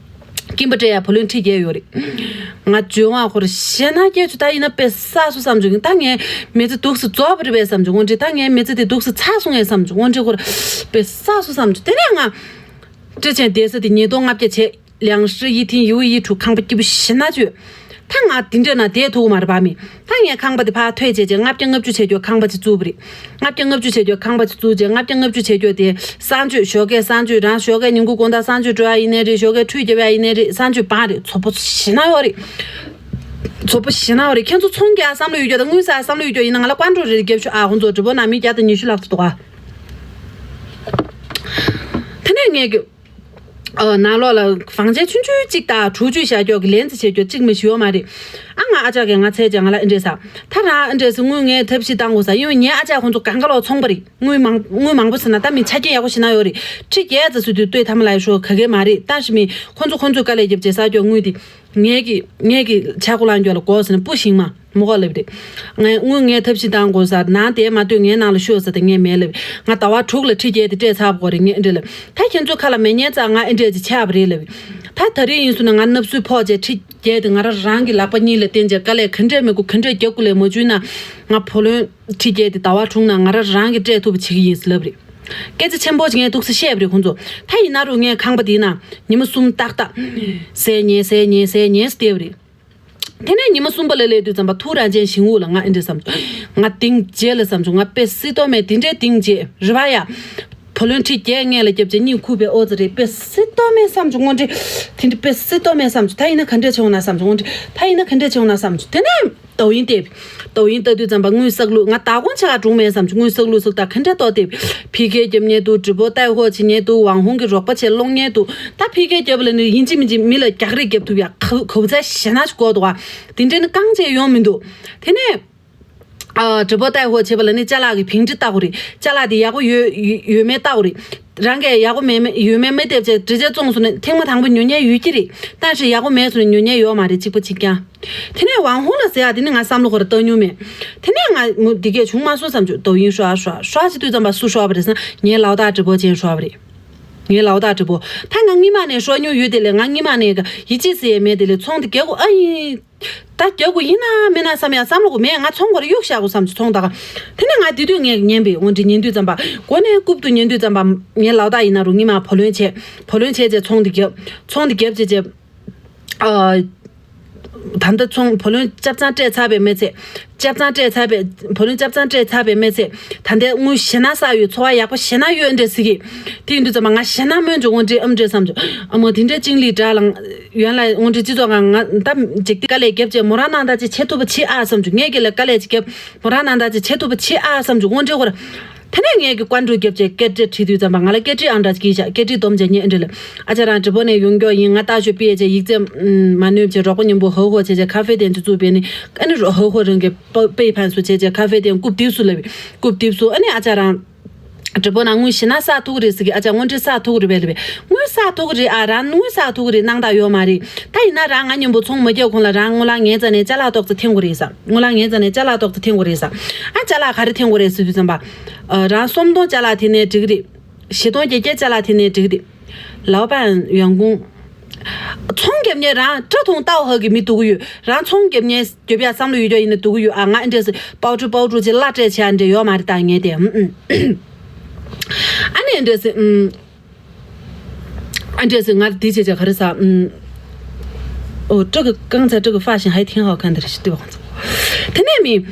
སྐྱིན་པ་སྤྲད་ཡ་བུ་ལོན་ཁྲི་བརྒྱད་ཡོད་རེད། ང་འཇོན་བ་ཁོར་ཞེ་ན་སྐྱེ་ཆུ་ད་ཡིན་ན་དཔེ་བསགས་སོ་བསམ་བྱུང་། ད་ངའི་མི་ཚེ་སྡུག་སུ་རྫོགས་པ་རེད་པས་བསམ་བྱུང་། འོན་ཏེ་ད་ངའི་མི་ཚེ་དེ་སྡུག་སུ་ཚར་སོང་ངས་བསམ་བྱུང་། འོན་ཏེ་ཁོར་དཔེ་བསགས་སོ་བསམ་བྱུང་། དེ་ནས་ང་ཀྲི་ཆེན་བསྡད་ས་དེ་ཉིས་སྟོང་ལྔ་བརྒྱ་བྱས། 两室一厅一卫一厨། ཁང་པ་སྐྱིད་པོ་ཞེ་ན་བཅུ། ད་ང་དེ་འདྲ་ན་བསྡད་ཐུབ་ཀྱི་མ་རེད་པ་མི། ད་ངས་ཁང་པ་དེ་ཕར་ཐོས་བྱས་བྱས་ལྔ་བརྒྱ་ལྔ་བཅུ་བྱས་རྒྱུ་ཁང་པ་ཅིག་བཙུགས་པ་རེད། ལྔ་བརྒྱ་ལྔ་བཅུ་བྱས་རྒྱུ་ཁང་པ་ཅིག་བཙུགས་བྱས། ལྔ་བརྒྱ་ལྔ་བཅུ་བྱས་རྒྱུ་དེ་གསང་སྤྱོད་ཞོགས་ཀས་གསང་སྤྱོད་རང་ཞོགས་ཀས་ཉིན་གུང་དགོང་དག་གསང་སྤྱོད་འགྲོ་ཡ་ཡིན་ནའི་རེད། ཞོགས་ཀས་ཁྲུས་རྒྱབ་ཡ་ཡིན་ནའི་རེད། གསང་སྤྱོད་བང་རེད། ཚོགས་པ་ཞེ་ན་ཡོད་རེད། ཚོགས་པ་ཞེ་ན་ཡོད་རེད། ཁྱེད་ཚོ་ཚོང་རྒྱག་བསམ་བློ་ཡོད་རྒྱུ་དང་དངུལ་ཟ་བསམ་བློ་ཡོད་རྒྱུ་ཡིན་ན་ང་ལ་ཀོན་ཀྲོལ་རེ་རེ་རྒྱབ་ཤོག་ཨ། ཁོང་ཚོ་བྲིས་པོ་ནང་མི་བརྒྱ་དང་ཉི་ཤུ་ལྷག་ཙམ་འདུག་ཨ། དེ་ནས་ངས་ཀྱི། ཨ། ནང་ལོགས་ལ་བང་ཆེན་ཆུང་ཆུང་གཅིག་དང་དྲུག་ཅུ་བཞག་རྒྱུ་གི་ལན་ཙི་བྱེད་རྒྱུ་གཅིག་མ་གཏོགས་ཡོད་མ་རེད། ཨ། ང་ཨ་ཅག་གིས་ང་འཚོལ་བྱས་ང་ལ་ཨེ་འདྲས་ཟེར། ད་རང་ཨེ་འདྲས་ཟེར་དངུལ་ངས་ཐབས་ཤེས་བཏང་དགོས་ས། ཡིན་ནའི་ངའི་ཨ་ཅག་ཁོང་ཚོ་གང་ག་ལོག་ཚོང་པ་རེད། དངུལ་མང་དངུལ་མང་པོ་ཟེར་ན་ད་མི་ཆ་རྐྱེན་ཡག་པོ་ཞིག་ན་ཡོད་རེད། ཁྲི་བརྒྱད་ཙམ་ཟེར་དུས་ལྟོས་ཐ་མ་ལ་ཤོག་ག་གེ་མ་རེད། ད་ཞི་མི་ཁོང་ཚོ་ཁོང་ཚོས་དཀའ་ལས་བརྒྱབ་བྱས་ཟ་རྒྱུ་དངུལ་དེ། ངས་ཀྱི་ངས་ཀྱི་ཆ་ཁོ་ལང་རྒྱུ་ལ་གོ་ཟེར་ནས་སྤུ་ཤིང་མ་མོ་གོ་ལབ་རེད། ངས་དངུལ་ངས་ཐབས་ཤེས་བཏང་དགོས་ས། ནང་དེ་མ་ལྟོས་ངའི་ནང་ལ་ཤོག་ཟེར་ཏེ་ངས་མེད་ལབ། ང་ཟླ་བ་དྲུག་ལ་ཁྲི་བརྒྱད་དེ་སྤྲད་ཚར་བ་གོ་རེད། ངས་ཨེ་འདྲས་ལབ། ད་ཁྱེད་ཚོའི་ཁ་ལ་མེད་ཉེན་ཙང་ང་ཨེ་འདྲས་ཅིག་ཆགས་པ་རེད་ལབ། ད་ད་རེས་ཡིན་སོང་ན་ང་སྣབས་སུལ་ཕོག་བྱས་ཁྲི་བརྒྱད་དེ་ང་རང་རང་གི་ལག་པ་གཉིས་ལ་བརྟེན་བྱས་དཀའ་ལས་ག་འདྲས་མི་དགོས་ག་འདྲས་རྒྱབ་དགོས་ལས་མ་བྱུང་ན་ང་བུ་ལོན་ཁྲི་བརྒྱད་དེ་ཟླ་བ་དྲུག་ནང་ང་རང་རང་གིས་སྤྲད་ཐུབ་པ་བྱེད་ཀྱི་ཡིན་ཟེར་ལབ་རེད། སྐད་ཆ་ཆེན་པོ་ཅིག་ངས་འདུག་སེ་བཤད་པ་རེད་ཁོང་ཚོ། ད་ཡིན་ན་རུང་ངས་ཁང་པ་དེའི་ནང་ཉི་མ་གསུམ་ཏག་ཏག་ཟས་ཉལ་ཟས་ཉལ་ཟས་ཉལ་ཟེར་བསྡད་པ་རེད། དེ་ནས་ཉི་མ་གསུམ་པ་ལ་སླེབས་དུས་ཙམ་པ་ཐུགས་རང་ཅན་ཞིང་དབུགས་ལ་ང་ཨེ་འདྲས་བསམ་བྱུང་། ང་གཏིང་བརྗེད་ལ་བསམ་བྱུང་། ང་དཔེ་སྲིད་དོ་མེད་དེ་འདྲའི་གཏིང་བརྗེད་རེད་པ་ཡ། བུ་ལོན་ཁྲི་བརྒྱད་སྔོན་ལ་བརྒྱབ་བྱས་གཉིད་ཁུག་པའི་ཨོ་ཙི་རེད། དཔེ་སྲིད་དོ་མེད་བསམ་བྱུང་། དངོས་འབྲེལ་དེ་འདྲ་དཔེ་སྲིད་དོ་མེད་བསམ་བྱུང་། ད་ཡིན་ན་ག་འདྲས་བྱུང་ན་བསམ་བྱུང་། དངོས་འབྲེལ་ད་ཡིན་ན་ག་འདྲས་བྱུང་ན་བསམ་བྱུང་། དེ་ནས། ཏའོ་ཡིན་བལྟས། ཏའོ་ཡིན་ལྟ་དུས་ཙམ་པ་དངུལ་བསགས་ལུགས་ང་ད་དགོང་ཆ་ག་འགྲོ་མེད་བསམ་བྱུང་། དངུལ་བསགས་ལུགས་བསགས་ད་ག་འདྲ་ཏོག་ལྟས། ཕི་ཁེ་རྒྱབ་ཉེ་དུ་དྲི་པོ་ཏའི་ཧོ་བྱེད་ཉེ་དུ་ཝང་ཧུང་གི་རོགས་པ་བྱེད་སློང་ཉེ་དུ་ད་ཕི་ཁེ་རྒྱབ་ལ་ནི་ཡིན་གཅིག་མིན་གཅིག་མི་ལ་རྒྱག་རེས་རྒྱབ་ཐུབ་ཡ་ག་གོ་ཚ་ཞེ་ན་ཅིག་གོ་འདུག་ག་དེ་འདྲ་ནི་རྐང་བྱས་ཡོང་མི་འདུག་དེ་ནས་ཨ་དྲི་པོ་ཏའི་ཧོ་བྱེད་པ་ལ་ནི་ཅ་ལག་གི་བིང་ཁྲི་ལྟ་དགོས་རེད། ཅ་ལག་དེ་ཡག་པོ་ཡོད་ཡོད་མེད་ལྟ་དགོས་རེད། རང་གིས་ཡག་པོ་མེད་མེད་ཡོད་མེད་མི་བལྟས་བྱས་འདྲི་རྩད་བཙོང་སོང་ན་ཐེངས་མ་དང་པོ་ཉོ་མཁན་ཡོད་ཀྱི་རེད། ད་ཞིག་ཡག་པོ་མེད་སོང་ན་ཉོ་མཁན་ཡོད་མ་རེད་གཅིག་པ་གཅིག་རྐྱང་། དེ་ནས་ཝང་ཧུང་ལ་ཟེར་ཡ་དེ་ནི་ང་བསམ་བློ་ཁོ་ར་བཏང་མྱོང་མེད། དེ་ནས་ང་མུ་འདི་གས་བྱུང་མ་སོང་བསམ་བྱུང་། ཏའོ་ཡིན་ཧྲོ་ཨ་ཧྲོ་ཨ་ཧྲོ་ཨ་བྱེད་དུས་ཙམ་པ་སུ་ཧྲོ་བ་རེད་ཟེར་ན་ངའི་ལའོ་ཏ་དྲི་པོ་ཅན་ཧྲོ་བ་རེད། ངའི་ལའོ་ཏ་དྲི་པོ་ད་ང་སྔོན་མ་ནས་ཧྲོ་མྱོང་ཡོད་དེ་ལས་ང་སྔོན་མ་ནས་ག་ཡིད་ཆེས་ཟེར་ཡས་མེད་དེ་ལས་ཚོང་དེ་རྒྱག་གོ་ཨ་ཡིན། ད་རྒྱག་གོ་ཡིན་ན་མིན་ན་བསམ་ཡ་བསམ་བློ་གོ་མེད། ང་ཚོང་ཁོ་ར་གཡུག་བཞག་གོ་བསམ་བྱུང་ཚོང་ད་ག་དེ་ནས་ང་དེ་དུས་ངས་ཉན་པའི་དངོས་འབྲེལ་ཉན་དུས་ཙམ་པ་མགོ་ནས་རྐུབ་ཏུ་ཉན་དུས་ཙམ་པ་ངའི་ལའོ་ཏ་ཡིན་ན་རུང་སྔོན་མ་བུ་ལོན་བྱས་བུ་ལོན་བྱས་བྱས་ཚོང་དེ་རྒྱབ་ཚོང་དེ་རྒྱབ་བྱས་བྱས། ཨ། ད་ལྟ་ཚོང་བུ་ལོན་ཆ་ཚང་སྤྲད་ཚར་བའི་མི་ཚད། ཆ་ཚང་སྤྲད་ཚར་བའི་བུ་ལོན་ཆ་ཚང་སྤྲད་ཚར་བའི་མི་ཚད། ད་ལྟའི་དངུལ་ཞེ་ན་བསགས་ཡོད། འཚོ་བ་ཡག་པོ་ཞེ་ན་ཡོད་འདྲ་ཟེར་གི་དེ་ཡིན་དུས་ཙམ་པ་ང་ཞེ་ན་སྨོན་འཇུག་དངོས་འབྲེལ་ཨམ་འདྲ་བསམ་བྱུང་། ཨ་མ་དེ་འདྲའི་ཅིང་ལི་འདྲ་ལ་ཡོན་ལ་དངོས་འབྲེལ་སྤྱི་ཚོགས་ཁང་ང་ད་འཇིག་རྟེན་དཀའ་ལས་རྒྱབ་བྱས་མོ་རང་ནང་ད་ཅིག་བྱེད་ཐུབ་པ་བྱེད་ཨ་བསམ་བྱུང་། ངས་ཀྱི་ལ་དཀའ་ལས་ཅིག་རྒྱབ་མོ་རང་ནང་ད་ཅིག་བྱེད་ཐུབ་པ་བྱེད་ཨ་བསམ་བྱུང་། དངོས་འབྲེལ་ཁོ་ར། དེ་ནས་ངས་ཀྱི་ཀོན་ཀྲུ་རྒྱབ་བྱས་སྐད་སྒྲ་དྲིས་དུས་ཙམ་པ་ང་ལ་སྐད་སྒྲ་ཨང་གྲངས་ཅིག་བཞག་སྐད་སྒྲ་སྡོམ་བྱས་ཉན་ཨེ་འདྲ་ལབ། ཨ་ཅག་རང་ཌི་པོ་ནས་ཡོང་མགྱོགས་ཡིན། ང་ལྟ་ཞོ་པི་ཡེ་བྱས་ཡིག་ཚད་མ་ནོན་བྱས་རོགས་པ་མཉམ་པོ་ཧོ་ཧོ་བྱས་བྱས་ཁ་ཧྥེ་དེ་ཚོ་བཙུགས་པས་ནི་ཨ་ནི་ཧོ་ཧོ་རང་གི་པེ་ཕན་སུ་བྱས་བྱས་ཁ་ཧྥེ་དེ་རྐུབ་རྡིབ་སུ་ལབ། རྐུབ་རྡིབ་སུ་ཨ་ནི་ཨ་ཅག་རང་། ཌི་པོ་ན་དངུལ་ཞེ་ན་བསགས་ཐུབ་ཀྱི་རེད་ཟེར་གི། ཨ་ཅག་དངོས་འབྲེལ་བསགས་ཐུབ་ཀྱི་རེད་པས་ལབ་པས། དངུལ་བསགས་ཐུབ་ཀྱི་རེད། ཨ་རང་དངུལ་བསགས་ཐུབ་ཀྱི་རེད། སྣང་དག་ཡོད་མ་རེད། ད་ཡིན་ན་རང་ང་མཉམ་པོ་ཚོང་མ་རྒྱག་གོང་ལ་རང་སྔོན་ལ་ངའི་རྩ་ནས་ཅ་ལག་ཏོག་ཙམ་འཐེན་དགོས་རེད་ས། སྔོན་ལ་ངའི་རྩ་ནས་ཅ་ལག་ཏོག་ཙམ་འཐེན་དགོས་རེད་ས། ཨ་ཅ་ལག་ག་རེ་འཐེན་དགོས་རེད་ཟེར་དུས་ཙམ་པ། ཨ་རང་སུམ་སྟོང་ཅ་ལག་འཐེན་ནའི་འགྲིག་གི་རེད། བཞི་སྟོང་བརྒྱད་བརྒྱ་ཅ་ལག་འཐེན་ནའི་འགྲིག་གི་རེད། ལའོ་པན་ཡོང་ཁུངས། ཚོང་རྒྱབ་མཁན་རང་ཀྲ་ཐུང་ཏའོ་ཧ་གི་མི་འདུག་གི་ཡོད། རང་ཚོང་རྒྱབ་མཁན་རྒྱབ་ཡ་བསམ་བློ་ཡོད་རྒྱུ་ཡིན་ན་འདུག་གི་ཡོད། ཨ་ང་ཨེ་འདྲས་སེ་པའོ་ཀྲུ་པའོ་ཀྲུ་ཅེ་གླ་སྤྲད་བྱས་ཨ་འདྲས་ཡོད་མ་རེད་ད་ངས་དེ། ཨ་ནི་ཨེ་འདྲས་སེ་ཨེ་འདྲས་སེ་ང་དེ་བྱས་བྱས་ག་རེ་ཟ། ཨོ་这个刚才这个发型还挺好看的，是对吧？དེ་ནས་མི།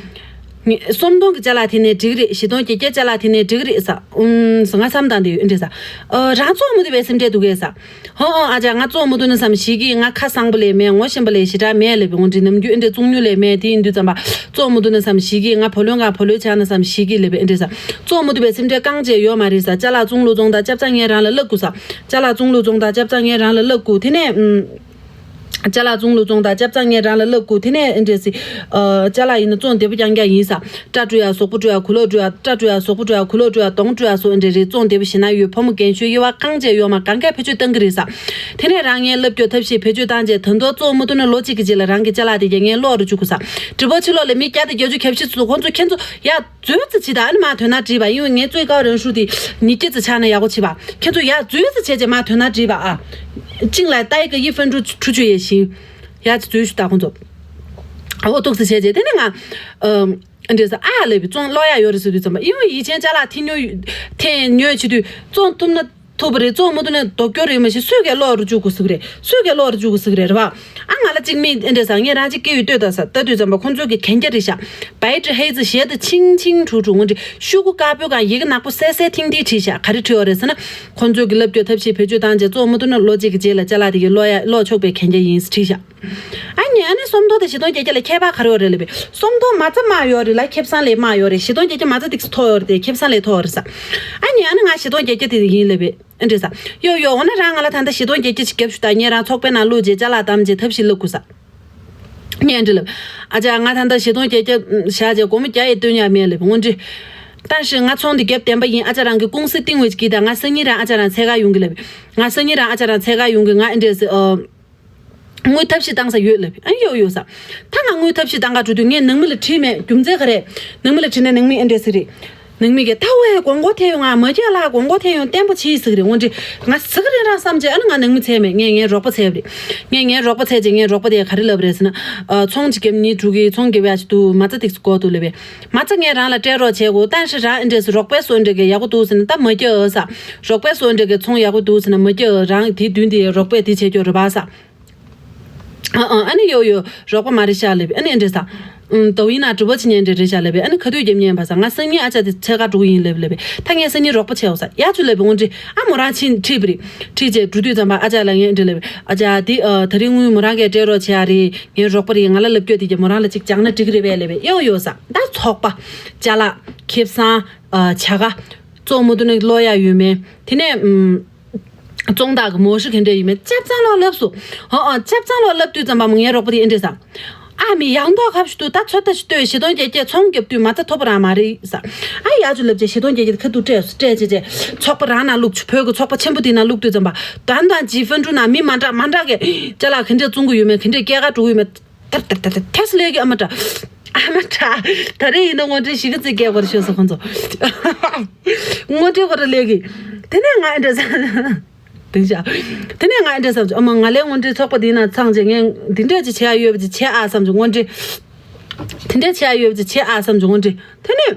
ངས་སུམ་སྟོང་གི་ཅ་ལག་འཐེན་ནའི་འགྲིག་རེད། བཞི་སྟོང་བརྒྱད་བརྒྱ་ཅ་ལག་འཐེན་ནའི་འགྲིག་རེད་ས། ཨུམ་ང་བསམ་བཏང་དེ་ཡོད་ཨེ་འདྲས་ས། ཨ་རང་ཚོགས་མི་འདུག་པའི་སེམས་ཁྲལ་འདུག་གས་ས། ཧོ་ཨོ་ཨ་ཅག་ང་བཙོང་མི་ཐུབ་ན་བསམ་ཞིག་གིས། ང་ཁ་གསང་པོ་ལས་མེད། ངོ་ཞིམ་པོ་ལས་ཞེ་དྲག་མེད་ལབ་པའི་ངོ་འདྲི། ནམ་རྒྱུན་ཨེ་འདྲ་བཙོང་མྱོང་ལས་མེད། དེ་ཡིན་དུས་ཙམ་པ་བཙོང་མི་ཐུབ་ན་བསམ་ཞིག་གིས། ང་བུ་ལོན་གང་བུ་ལོན་ཆགས་ན་བསམ་ཞིག་གིས་ལབ་པའི་ཨེ་འདྲ་ས། བཙོང་མི་ཐུབ་པའི་སེམས་ཁྲལ་རྐང་བཅད་ཡོད་མ་རེད་ས། ཅ་ལག་བཙོང་ལུགས་བཙོང་སྟངས་སྐྱབས་ཚང་ངས་རང་ལ་བསླབ་དགོས་ས། ཅ་ལག་བཙོང་ལུགས་བཙོང་སྟངས་སྐྱབས་ཚང་ངས་རང་ལ་བསླབ་དགོས། དེ་ནས་ཨུམ། ཅ་ལག་བཙོང་ལུགས་བཙོང་སྟངས་སྐྱབས་ཚང་ངས་རང་ལ་བསླབ་དགོས། དེ་ནས་ཨེ་འདྲས་སི། ཨ་ཅ་ལག་ཡིན་ན་བཙོང་བདེ་པོ་རྐྱང་རྐྱང་ཡིན་ས། སྐྲ་བཀྲུ་ཡ་གཟུགས་པོ་བཀྲུ་ཡ་གུ་ལོག་བཀྲུ་ཡ། སྐྲ་བཀྲུ་ཡ་གཟུགས་པོ་བཀྲུ་ཡ་གུ་ལོག་བཀྲུ་ཡ་གདོང་བཀྲུ་ཡ་སོགས་ཨེ་འདྲས་རེད། བཙོང་བདེ་པོ་ཞེ་ན་ཡོད། ཕོ་མོ་རྒན་གཞོན་དབྱེ་བ་གང་བྱས་ཡོད་མ་གང་གས་བེད་སྤྱོད་གཏང་གི་རེད་ས། དེ་ནས་རང་ངས་བསླབ་རྒྱུ་ཐབས་ཤེས་བེད་སྤྱོད་བཏང་རྗེས་ད་དུང་བཙོང་མ་ཐུབ་ན་ལོ་གཅིག་གི་རྗེས་ལ་རང་གི་ཅ་ལག་དེ་རྒྱ་ངས་ལོག་རུ་བཅུག་གི་ས། གྲི་པོ་ཕྱི་ལོགས་ལ་མི་བརྒྱ་དང་བརྒྱད་ཅུ་གྱ་བཞི་ཚོ་ཁོང་ཚོ་ཁྱེད་ཚོ་ཡ། མཛོད་རྩི་བྱེད་དང་ཨ་ནི་མ་དོན་ན་བྲིས་པ། ཡིན་ངས་ཙོའི་ཀའོ་རན་ཧྲུའུ་དེ་ཉིས་བརྒྱ་ཙི་ཆགས་ན་ཡག་པོ་བྱེད་པ། ཁྱེད་ཚོ་ཡ་མཛོད་རྩི་བྱས་རྗེས་མ་དོན་ན་བྲིས་པ་ཨ། ཅིང་ལ་ཏའི་ཀ་ཡི་ཧྥན་ཀྲུའུ་ཁྲུ་ཆུ་ཡེ་ཤིང་། ཡ་ཅི་མཛོད་ཞུ་ད་ཁོང་ཚོ། ཨ་འོ་ཏོག་ཙི་བྱས་རྗེས་དེ་ནི་ང་། ཨམ། འདྲེ་ས་ཨ་ལེ་བི་ཙོང་ལོ་ཡ་ཡོ་རེ་སུ་དུས་ཙམ་པ་ཡིན་ཡིད་ཆེན་ཅ་ལག་ཐི་ཉོ་ཐེ་ཉོས་བྱེད་དུས་བཙོང་ཐུབ་ན། ཐུབ་པ་རེད། བཙོང་མ་ཐུབ་ན་ལྡོག་སྐྱོར་རེད། མ་གཞི་སུས་ཀྱང་ལོག་རུ་བཅུག་དགོས་ཟིག་རེད། སུས་ཀྱང་ལོག་རུ་བཅུག་དགོས་ཟིག་རེད་རེད་བ། ཨ་ང་ལ་གཅིག་མིག་ཨེ་འདྲས་ས་ངས་རང་གཅིག་སྐྱེ་བའི་ལྟོས་ད་ས་ལྟ་དུས་ཙམ་པ་ཁོང་ཚོས་ཀྱི་གན་རྒྱ་རེད་ཤག་བའི་ཏྲི་ཧེ་ཙི་ཞེ་ད་ཆིང་ཆིང་ཁྲུ་ཁྲུ་ངོ་འདྲི་ཤུ་གུ་དཀར་པོའི་སྒང་ཡི་གེ་ནག་པོ་སེ་སེ་ཐིང་ཐིང་བྲིས་ཤག་ག་རེ་བྲིས་བ་རེད་ཟེར་ན། ཁོང་ཚོས་ཀྱི་ལབ་རྒྱུ་ཐབས་ཤེས་བེད་སྤྱོད་བཏང་རྗེས་བཙོང་མ་ཐུབ་ན་ལོ་གཅིག་གི་རྗེས་ལ་ཅ་ལག་དེ་གི་ལོག་ཡ་ལོག་ཆོག་པའི་གན་རྒྱ་ཡིན་ཟེར་བྲིས་ཤག་ཨ་ནི་ཨ་ནི་སུམ་སྟོང་དང་བཞི་སྟོང་བརྒྱད་བརྒྱ་ལ་ཁྱད་པར་ག་རེ་ཡོད་རེད་ལབ་པས། སུམ་སྟོང་མ་རྩ་དམའ་ཡོད་རེད་ལ་ཁེ་བཟང་ལས་དམའ་ཡོད་རེད། བཞི་སྟོང་བརྒྱད་བརྒྱ་མ་རྩ་ཏོག་ཙམ་མཐོ་ཡོད་རེད་དེ་ཁེ་བཟང་ལས་མཐོ་ཡོད་རེད་ས། ཨ་ནི་ཨ་ནི་ང་བཞི་སྟོང་བརྒྱད་བརྒྱ་དེ་ཡིན་ལབ་པས་ཨེ་འདྲས་ས། ཡོ་ཡོ་འོ་ན་རང་ང་ལ་ད་ལྟ་བཞི་སྟོང་བརྒྱད་བརྒྱ་ཅིག་རྒྱབ་ཞུ་ད་ངས་རང་ཚོགས་པའི་ནང་བླུགས་རྗེས་ཅ་ལག་བདམས་རྗེས་ཐབས་ཤེས་ལབ་དགོས་ས། ངས་ཨེ་འདྲས་ལབ། ཨ་ཅག་ང་ད་ལྟ་བཞི་སྟོང་བརྒྱད་བརྒྱ་བཞག་རྗེས་སྒོར་མོ་བརྒྱ་ཡི་སྟོན་ཡ་མེད་ལབ་པས་ངོ་འདྲི། ད་ཞིག་ང་ཚོང་འདི་རྒྱབ་བདེན་པ་ཡིན། ཨ་ཅག་རང་གི་ཀུང་སི་བཏིང་བའི་གི་ད་ང་སང་ཉིན་རང་ཨ་ཅག་རང་འཚོལ་ག་ཡོང་གི་ལབ་པས། ང་སང་ཉིན་རང་ཨ་ཅག་རང་འཚོལ་ག་ཡོང་གི་ང་ཨེ་འདྲས་ཨ། དངུལ་ཐབས་ཤེས་བཏང་ས་ཡོད་ལབ། ཨ་ཡོད་ཡོད་ས། ད་ང་དངུལ་ཐབས་ཤེས་བཏང་ག་འགྲོ་དུས་ངས་ནང་མི་ལ་དྲིས་མེད་རྒྱུ་མཚན་ག་རེ། ནང་མི་ལ་དྲིས་ནས་ནང་མི་ཨེ་འདྲས་ཟེར་རེད། ནང་མི་གིས་ད་ཝེ་དགོང་མགོ་ཐེ་ཡོང་ང་མ་རྒྱག་ལ་དགོང་མགོ་ཐེ་ཡོང་བརྟན་པོ་བྱིས་ཟེར་རེད་ངོ་འདྲི། ང་ཟ་གི་རེད་རང་བསམ་བྱས་ཨ་ནི་ང་ནང་མི་འཚོལ་མེད་ངས་ངའི་རོགས་པ་འཚོལ་བ་རེད། ངས་ངའི་རོགས་པ་འཚོལ་རྗེས་ངའི་རོགས་པ་དེས་ག་རེ་ལབ་རེད་ཟེར་ན། ཨ་ཚོང་ཅིག་རྒྱབ་ཉིན་དྲུག་གི་ཚོང་རྒྱབ་ཡ་ཅིག་འདུག་མ་རྩ་ཏིག་ཙི་དགོས་འདུག་ལབ་པས། མ་རྩ་ངས་རང་ལ་སྤྲད་རོགས་བྱས་གོ་ད་ཧྲི་རང་ཨེ་འདྲས་ཟེར་རོགས་པའི་སོ་འདྲས་གི་ཡག་པོ་འདུག་ཟེར་ན་ད་མ་རྒྱག་ཨ་ས། རོགས་པའི་སོ་འདྲས་གི་ཚོང་ཡག་པོ་འདུག་ཟེར་ན་མ་རྒྱག་ཨ་རང་དེ་མདུན་དེ་རོགས་པས་དེ་བྱས་ཀྱོ་རེད་པ་ས། ཨ་ཨ་ཨ་ནི་ཡོ་ཡོ་རོགས་པ་མ་རེད་ཤག་ལབ་པས། ཨ་ནི་ཨེ་འདྲས་ས། ཨུམ་ད་ཡིན་ན་དྲི་བ་བྱེད་ཉན་འདྲས་རེད་ཤག་ལབ་པས། ཨ་ནི་ག་དུས་རྒྱབ་ཉན་པ་ས་ང་སང་ཉིན་ཨ་ཅག་དེ་འཚོལ་ག་འགྲོ་གི་ཡིན་ལབ་ལབ་པས། ད་ངས་སང་ཉིན་རོགས་པ་བྱས་འོ་ས་ཡ་ཆུ་ལབ་པས་ངོ་འདྲི། ཨ་མོ་རང་ཕྱིན་ཁྲིད་པ་རེད། ཁྲིད་རྗེས་འགྲོ་དུས་ཙམ་པ་ཨ་ཅག་ལ་ངས་འདྲི་ལབ་པས། ཨ་ཅག་དེ་ཨ་ད་རིང་དངུལ་མོ་རང་གིས་སྤྲད་རོགས་བྱེད་ཡ་རེད། ངའི་རོགས་པ་རེད། ང་ལ་ལབ་སྐྱོ་དེ་རྒྱབ་མོ་རང་ལ་ཅིག་སྦྱང་ན་འགྲིག་གི་རེད་པས་ལབ་པས། ཡོ་ཡོ་ས་ད་ཚོགས་པ། ཅ་ལག་ཁེ་བཟང་། ཨ་བྱ་དགའ། བཙོང་མ་ཐུབ་ན་ལོག་ཡ་ཡོད་མེད། དེ་ནས་ཨུམ། བཙོང་བདག་གི་མོ་ཧྲི་ག་འདྲ་ཡིན་མིན་ཆབ་ཚང་ལོག་ལབ་སོང་། ཧོ་ཨ་ཆབ་ཚང་ལོག་ལབ་དུས་ཙམ་པ་མོ་ངའི་རོགས་པ་དེ་ཨེ་འདྲས་ས། ཨ་མི་ཡག་མདོག་ཁ་ཞིག་འདུག་ད་ཚོད་ལྟ་ཞིག་ལྟོས། བཞི་སྟོང་བརྒྱད་བརྒྱ་ཚོང་རྒྱབ་དུས་མ་རྩ་ཐོབ་པ་རང་མ་རེད་ས། ཨ་ཡ་ཆུ་ལབ་རྗེས་བཞི་སྟོང་བརྒྱད་བརྒྱ་ཁ་ཐུག་སྤྲད་སྤྲད་བྱས་བྱས་ཚོགས་པ་རང་ནང་བླུགས་ཆུ་བོད་ཀྱི་ཚོགས་པ་ཆེན་པོ་དེ་ནང་བླུགས་དུས་ཙམ་པ་དོན་དང་ཇི་ཧྥན་ཀྲུའུ་ནང་མི་མ་འདྲ་མ་འདྲ་གི་ཅ་ལག་ག་འདྲས་བཙོང་གི་ཡོད་མེད་ག་འདྲས་སྐྱེལ་ག་འགྲོ་གི་ཡོད་མེད། ཐར་ཐར་ཐར་ཐར་ཐེས་ལས་ཀྱི་ཨ་མ་དྲ། ཨ་མ་དྲ། ད་རེས་ཡིན་ན་དངོས་འབྲེལ་ཞིག་གི་རྩིས་སྐྱེལ་དགོས་རེད་ཤོད་སོང་ཁོང་ཚོ། དངོས་འབྲེལ་ཁོ་ར་ལས་ཀྱི། དེ་ནས་ང་ཨེ་འདྲ་ས། དེང་ཤ། དེ་ནས་ང་ཨེ་འདྲ་བསམ་བྱུང་ཨ་མ་ང་ལས་དངོས་འབྲེལ་ཚོགས་པ་འདི་ན་ཚང་རྗེས་ངས་འདི་འདྲས་ཅིག་བྱེད་ཡ་ཡོད་པ་ཅིག་བྱེད་ཨ་བསམ་བྱུང་དངོས་འབྲེལ། དེ་འདྲས་བྱེད་ཡ་ཡོད་པ་ཅིག་བྱེད་ཨ་བསམ་བྱུང་དངོས་འབྲེལ། དེ་ནས།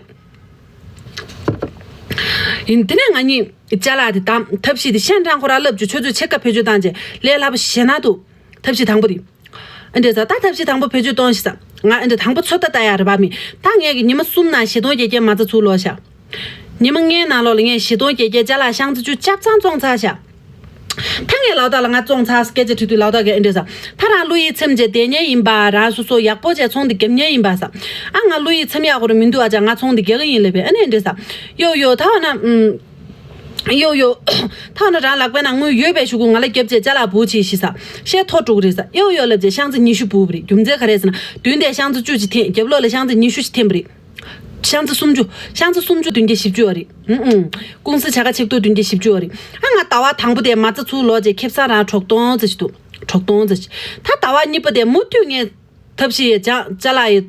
ཡིན་དེ་ནས་ང་གཉིས་ཅ་ལག་དེ་དང་ཐབས་ཤེས་དེ་ཤན་ཀྲང་ཁོ་ར་ལབ་རྒྱུ་ཆུ་ཚོད་ཕྱེད་ཀ་བེད་སྤྱོད་བཏང་རྗེས་ལས་སླ་པོ་ཞེ་ན་འདུག་ཐབས་ཤེས་དང་པོ་དེ། ཨ་འདྲས་ས་ད་ཐབས་ཤེས་དང་པོ་བེད་སྤྱོད་གཏོང་ཤིག་ས། ང་ཨ་འདྲས་དང་པོ་ཚོད་ལྟ་ལྟ་ཡ་རེད་པ་མི། ད་ངས་ཀྱི་ཉི་མ་གསུམ་ནང་བཞི་སྟོང་བརྒྱད་བརྒྱ་མ་རྩ་ཚུར་ལོག་ཤག་ཉི་མ་ལྔའི་ནང་ལོགས་ལ་ངས་བཞི་སྟོང་བརྒྱད་བརྒྱ་ཅ་ལག་ཤང་ཙི་བཅུ་ཆབ་ཚང་བཙོང་ཚར་ཤག་ད་ངས་ལའོ་ཏ་ལ་ང་བཙོང་ཚར་སྐད་ཆ་དྲིས་དུས་ལའོ་ཏ་གིས་ཨེ་འདྲས་ཟེར། ད་རང་བློ་ཡིད་ཚིམ་བྱས་བསྡད་མཁན་ཡིན་པ། རང་སོ་སོ་ཡག་པོ་བྱས་ཚོང་འདི་རྒྱབ་མཁན་ཡིན་པ་ཟེར། ཨ་ང་བློ་ཡིད་ཚིམ་ཡག་པོ་ར་མི་འདུག་ཨ་ཅག་ང་ཚོང་འདི་རྒྱག་གི་ཡིན་ལབ་པས་ཨ་ནི་ཨེ་འདྲས་ཟེར། ཡོ་ཡོ་ད་འོ་ན་ཨུམ། ཡོ་ཡོ། ད་འོ་ན་རང་ལག་པའི་ནང་དངུལ་ཡོད་པའི་གཞུག་གུ་ང་ལ་རྒྱབ་བྱས་ཅ་ལག་བུ་ཆེ་ཤི་ས། ཤེས་ཐོ་དྲུག་རེད་ས། ཡོ་ཡོ་ལབ་བྱས་ཤང་ཙི་ཉི་ཤུ་བུ་བ་རེད། རྒྱུ་མཚན་ག་རེ་ཟེར་ན་མདུན་དེ་ཤང་ཙི་བཅུ་ཅིག་འཐེན། རྒྱབ་ལོགས་ལ་ཤང་ཙི་ཉི་ཤུ་ཞིག་འཐེན་པ་རེད། ཤང་ཙི་སུམ་ཅུ། ཤང་ཙི་སུམ་ཅུ་བདུན་བརྒྱ་བཞི་བཅུ་བ་རེད། ཨུ་ཨུ། ཀུང་སི་བྱ་དགའ་ཆིག་སྟོང་བདུན་བརྒྱ་བཞི་བཅུ་བ་རེད། ཨ་ང་ཟླ་བ་དང་པོ་དེ་མ་རྩ་ཚུར་ལོག་རྗེས་ཁེ་བཟང་རང་དྲུག་སྟོང་ཙམ་ཞིག་འདུག་དྲུག་སྟོང་ཙམ་ཞིག་ད་ཟླ་བ་གཉིས་པ་དེ་མུ་མཐུད་ངས་ཐབས་ཤེས་ཡས་ཅ་ཅ་ལག་ཡས་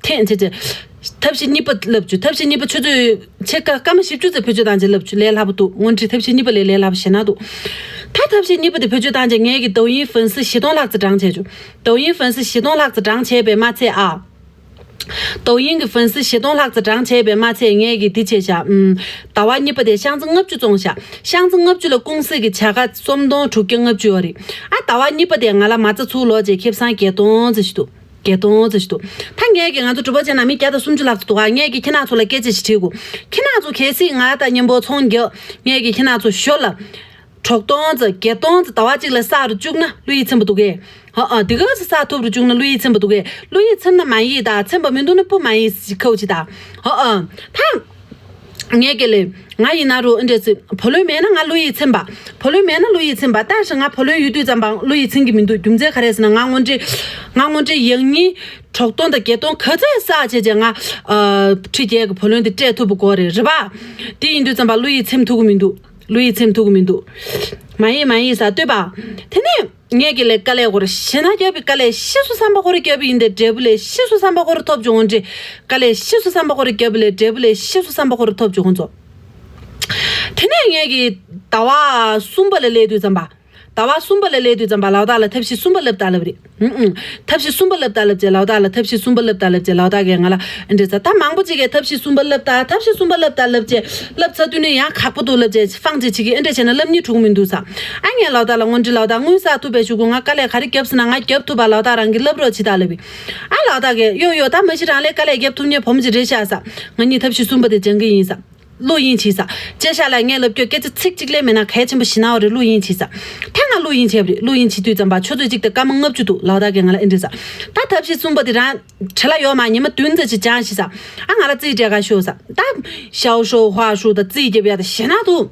འཐེན་བྱས་བྱས། ཐབས་ཤེས་གཉིས་པ་ལབ་བཅུག་ཐབས་ཤེས་གཉིས་པ་ཆུ་ཚོད་ཕྱེད་ཀ་སྐར་མ་བཞི་བཅུ་ཙམ་བེད་སྤྱོད་བཏང་རྗེས་ལབ་བཅུག་ལས་སླ་པོ་འདུག་དངོས་འབྲེལ་ཐབས་ཤེས་གཉིས་པ་ལས་ལས་སླ་པོ་ཞེ་ན་འདུག་ད་ཐབས་ཤེས་གཉིས་པ་དེ་བེད་སྤྱོད་བཏང་རྗེས་ངས་ཀྱི་ཏའོ་ཡིན་ཧྥན་སི་བཞི་སྟོང་ལྷག་ཙམ་བགྲང་བྱས་བཅུག་ཏའོ་ཡིན་ཧྥན་སི་བཞི་སྟོང་ལྷག་ཙམ་བགྲང་བྱས་པས་མ་ཚད་ཨ། ཏའོ་ཡིན་གྱི་ཧྥན་སི་བཞི་སྟོང་ལྷག་ཙམ་བགྲང་བྱས་པས་མ་ཚད་ངས་ཀྱི་འདི་བྱས་བཞག་ཨུམ། ཟླ་བ་གཉིས་པ་དེ་ཤང་ཙི་ལྔ་བཅུ་བཙོང་བཞག་ཤང་ཙི་ལྔ་བཅུ་ལ་ཀུང་སི་གི་བྱ་དགའ་སུམ་སྟོང་དྲུག་བརྒྱ་ལྔ་བཅུ་བ་རེད། ཨ་ཟླ་བ་གཉིས་པ་དེ་ང་ལ་མ་རྩ་ཚུར་ལོག་རྗེས་ཁེ་བཟང་བརྒྱད་སྟོང་ཙམ་ཞིག་འདུག་བརྒྱད་སྟོང་ཙམ་ཞིག་འདུག་ད་ངས་ཀྱི་ང་ཚོ་གྲུབ་པ་ཆེ་ན་མི་བརྒྱ་དང་སུམ་ཅུ་ལྷག་ཙམ་འདུག་ག་ངས་ཀྱི་ཁྱེད་རང་ཚོ་ལ་སྐད་ཆ་ཞིག་དྲིས་དགོས། ཁྱེད་རང་ཚོ་གལ་སྲིད་ང་དང་མཉམ་པོ་ཚོང་རྒྱག་ངས་ཀྱི་ཁྱེད་རང་ཚོ་ཞོར་ལ། དྲུག་སྟོང་ཙམ་བརྒྱད་སྟོང་ཙམ་ཟླ་བ་གཅིག་ལ་བསགས་རུ་བཅུག་ན་བློ་ཡིད་ཚིམ་པ་འདུག་གས། ཧ་ཨ་འདི་ག་ཚོད་བསགས་ཐུབ་རུ་བཅུག་ན་བློ་ཡིད་ཚིམ་པ་འདུག་གས། བློ་ཡིད་ཚིམ་ན་མ་ཡིད་ད་ཚིམ་པ་མི་འདུག་ན་སྤུ་མ་ཡིད་ཁའུ་ཅི་ད། ཧ་ཨ་ད། ངས་ཀྱི་ལས། ང་ཡིན་ན་རུ་ཨེ་འདྲས་སི་བུ་ལོན་མེད་ན་ང་བློ་ཡིད་ཚིམ་པ། བུ་ལོན་མེད་ན་བློ་ཡིད་ཚིམ་པ། ད་ཞིག་ང་བུ་ལོན་ཡོད་དུས་ཙམ་པ་བློ་ཡིད་ཚིམ་གི་མི་འདུག་རྒྱུ་མཚན་ག་རེ་ཟེར་ན་ང་དངོས་འབྲེལ། ང་དངོས་འབྲེལ་ཡང་སྙིང་དྲུག་སྟོང་དང་བརྒྱད་སྟོང་ག་ཚད་བསགས་བྱས་བྱས་ང་། ཁྲི་བརྒྱད་ཀྱི་བུ་ལོན་དེ་སྤྲད་ཐུབ་པ་དགོས་རེད་རེད་པ། དེ་ཡིན་དུས་ཙམ་པ་བློ་ཡིད་ཚིམ་ཐུབ་གི་མི་འདུག་བློ་ཡིད་ཚིམ་ཐུབ་ཀྱི་མི་འདུག་མ་ཡིན་མ་ཡིན་ས་ལྟོས་པ། དེ་ནས་ངས་ཀྱི་ལས་དཀའ་ལས་སྐོར་ཞེ་ན་བརྒྱབ་པའི་དཀའ་ལས་ཤི་སོ་བསམ་པ་ཁོ་ར་བརྒྱབ་པའི་ཡིན་ཏེ་འབྲས་བུ་ལས་ཤི་སོ་བསམ་པ་ཁོ་ར་ཐོབ་བྱུང་འདྲི། དཀའ་ལས་ཤི་སོ་བསམ་པ་ཁོ་ར་བརྒྱབ་པའི་ལས་འབྲས་བུ་ལས་ཤི་སོ་བསམ་པ་ཁོ་ར་ཐོབ་བྱུང་ཁོང་ཚོ། དེ་ནས་ངས་ཀྱི་ཟླ་བ་གསུམ་པ་ལ་སླེབས་དུས་ཙམ་པ། ཟླ་བ་གསུམ་པ་ལ་སླེབས་དུས་ཙམ་པ་ལའོ་ཏཱ་ལ་ཐབས་ཤེས་གསུམ་པ་ལབ་ད་ལབ་རེད། ཨུམ་ཨུམ། ཐབས་ཤེས་གསུམ་པ་ལབ་ད་ལབ་ཅེས་ལའོ་ཏཱ་ལ་ཐབས་ཤེས་གསུམ་པ་ལབ་ད་ལབ་ཅེས་ལའོ་ཏཱ་གིས་ང་ལ་འདྲི་ས། ད་མང་པོ་ཅིག་གིས་ཐབས་ཤེས་གསུམ་པ་ལབ་ད་ཐབས་ཤེས་གསུམ་པ་ལབ་ད་ལབ་ཅེས་ལབ་ཚར་དུས་ནས་ཡང་ཁག་པོ་འདུག་ལབ་ཅེས་ཧྥང་ཅེས་ཅིག་གིས་འདྲི་བྱས་ན་ལབ་སྙིང་བྲོ་གི་མི་འདུག་ས། ཨ་ངས་ལའོ་ཏཱ་ལ་དངོས་འབྲེལ་ལའོ་ཏཱ་དངུལ་བསགས་ཐུབ་པའི་གཞུག་གུ་ང་དཀའ་ལས་ག་རེ་བརྒྱབ་ཟེར་ན་ང་བརྒྱབ་ཐུབ་པ་ལའོ་ཏཱ་རང་གིས་ལབ་རོགས་བྱེད་ད་ལབ་པས། ཨ་ལའོ་ཏཱ་གིས་ཡོ་ཡོ་ད་མ་གཞི་རང་ལས་དཀའ་ལས་བརྒྱབ་ཐུབ་མཁན་བུ་མོ་ཅིག་རེད་ཤག་ས། ང་གཉིས་ཐབས་ཤེས་གསུམ་པ་དེ་སྦྱང་གི་ཡིན་ས། བློ་གཡེང་བྱེད་ས། བཅད་ཤག་ལ་ངས་ལབ་རྒྱུ་སྐད་ཆ་ཚིག་གཅིག་ལས་མེད་ན་གལ་ཆེན་པོ་ཞིག་ན་བ་རེད། བློ་གཡེང་བྱེད་ས། ད་ང་བློ་གཡེང་བྱས་པ་རེད། བློ་གཡེང་བྱེད་དུས་ཙམ་པ་ཆུ་ཚོད་གཅིག་དང་སྐར་མ་ལྔ་བཅུ་འདུག་ལའོ་ཏཱ་གིས་ང་ལ་ཨེ་འདྲི་ས། ད་ཐབས་ཤེས་གསུམ་པ་དེ་རང་བྲེལ་ལ་ཡོད་མ་ཉི་མ་བདུན་ཙམ་ཅིག་སྦྱང་ཤི་ས། ཨ་ང་ལ་རྩིས་སྤྲད་ག་ཤོག་ས། ད་ཞའོ་ཧྲོ་ཧྭ་ཧྲུའུ་དང་རྩིས་རྒྱབ་ཡ་ད་ཞེ་ན་འདུག་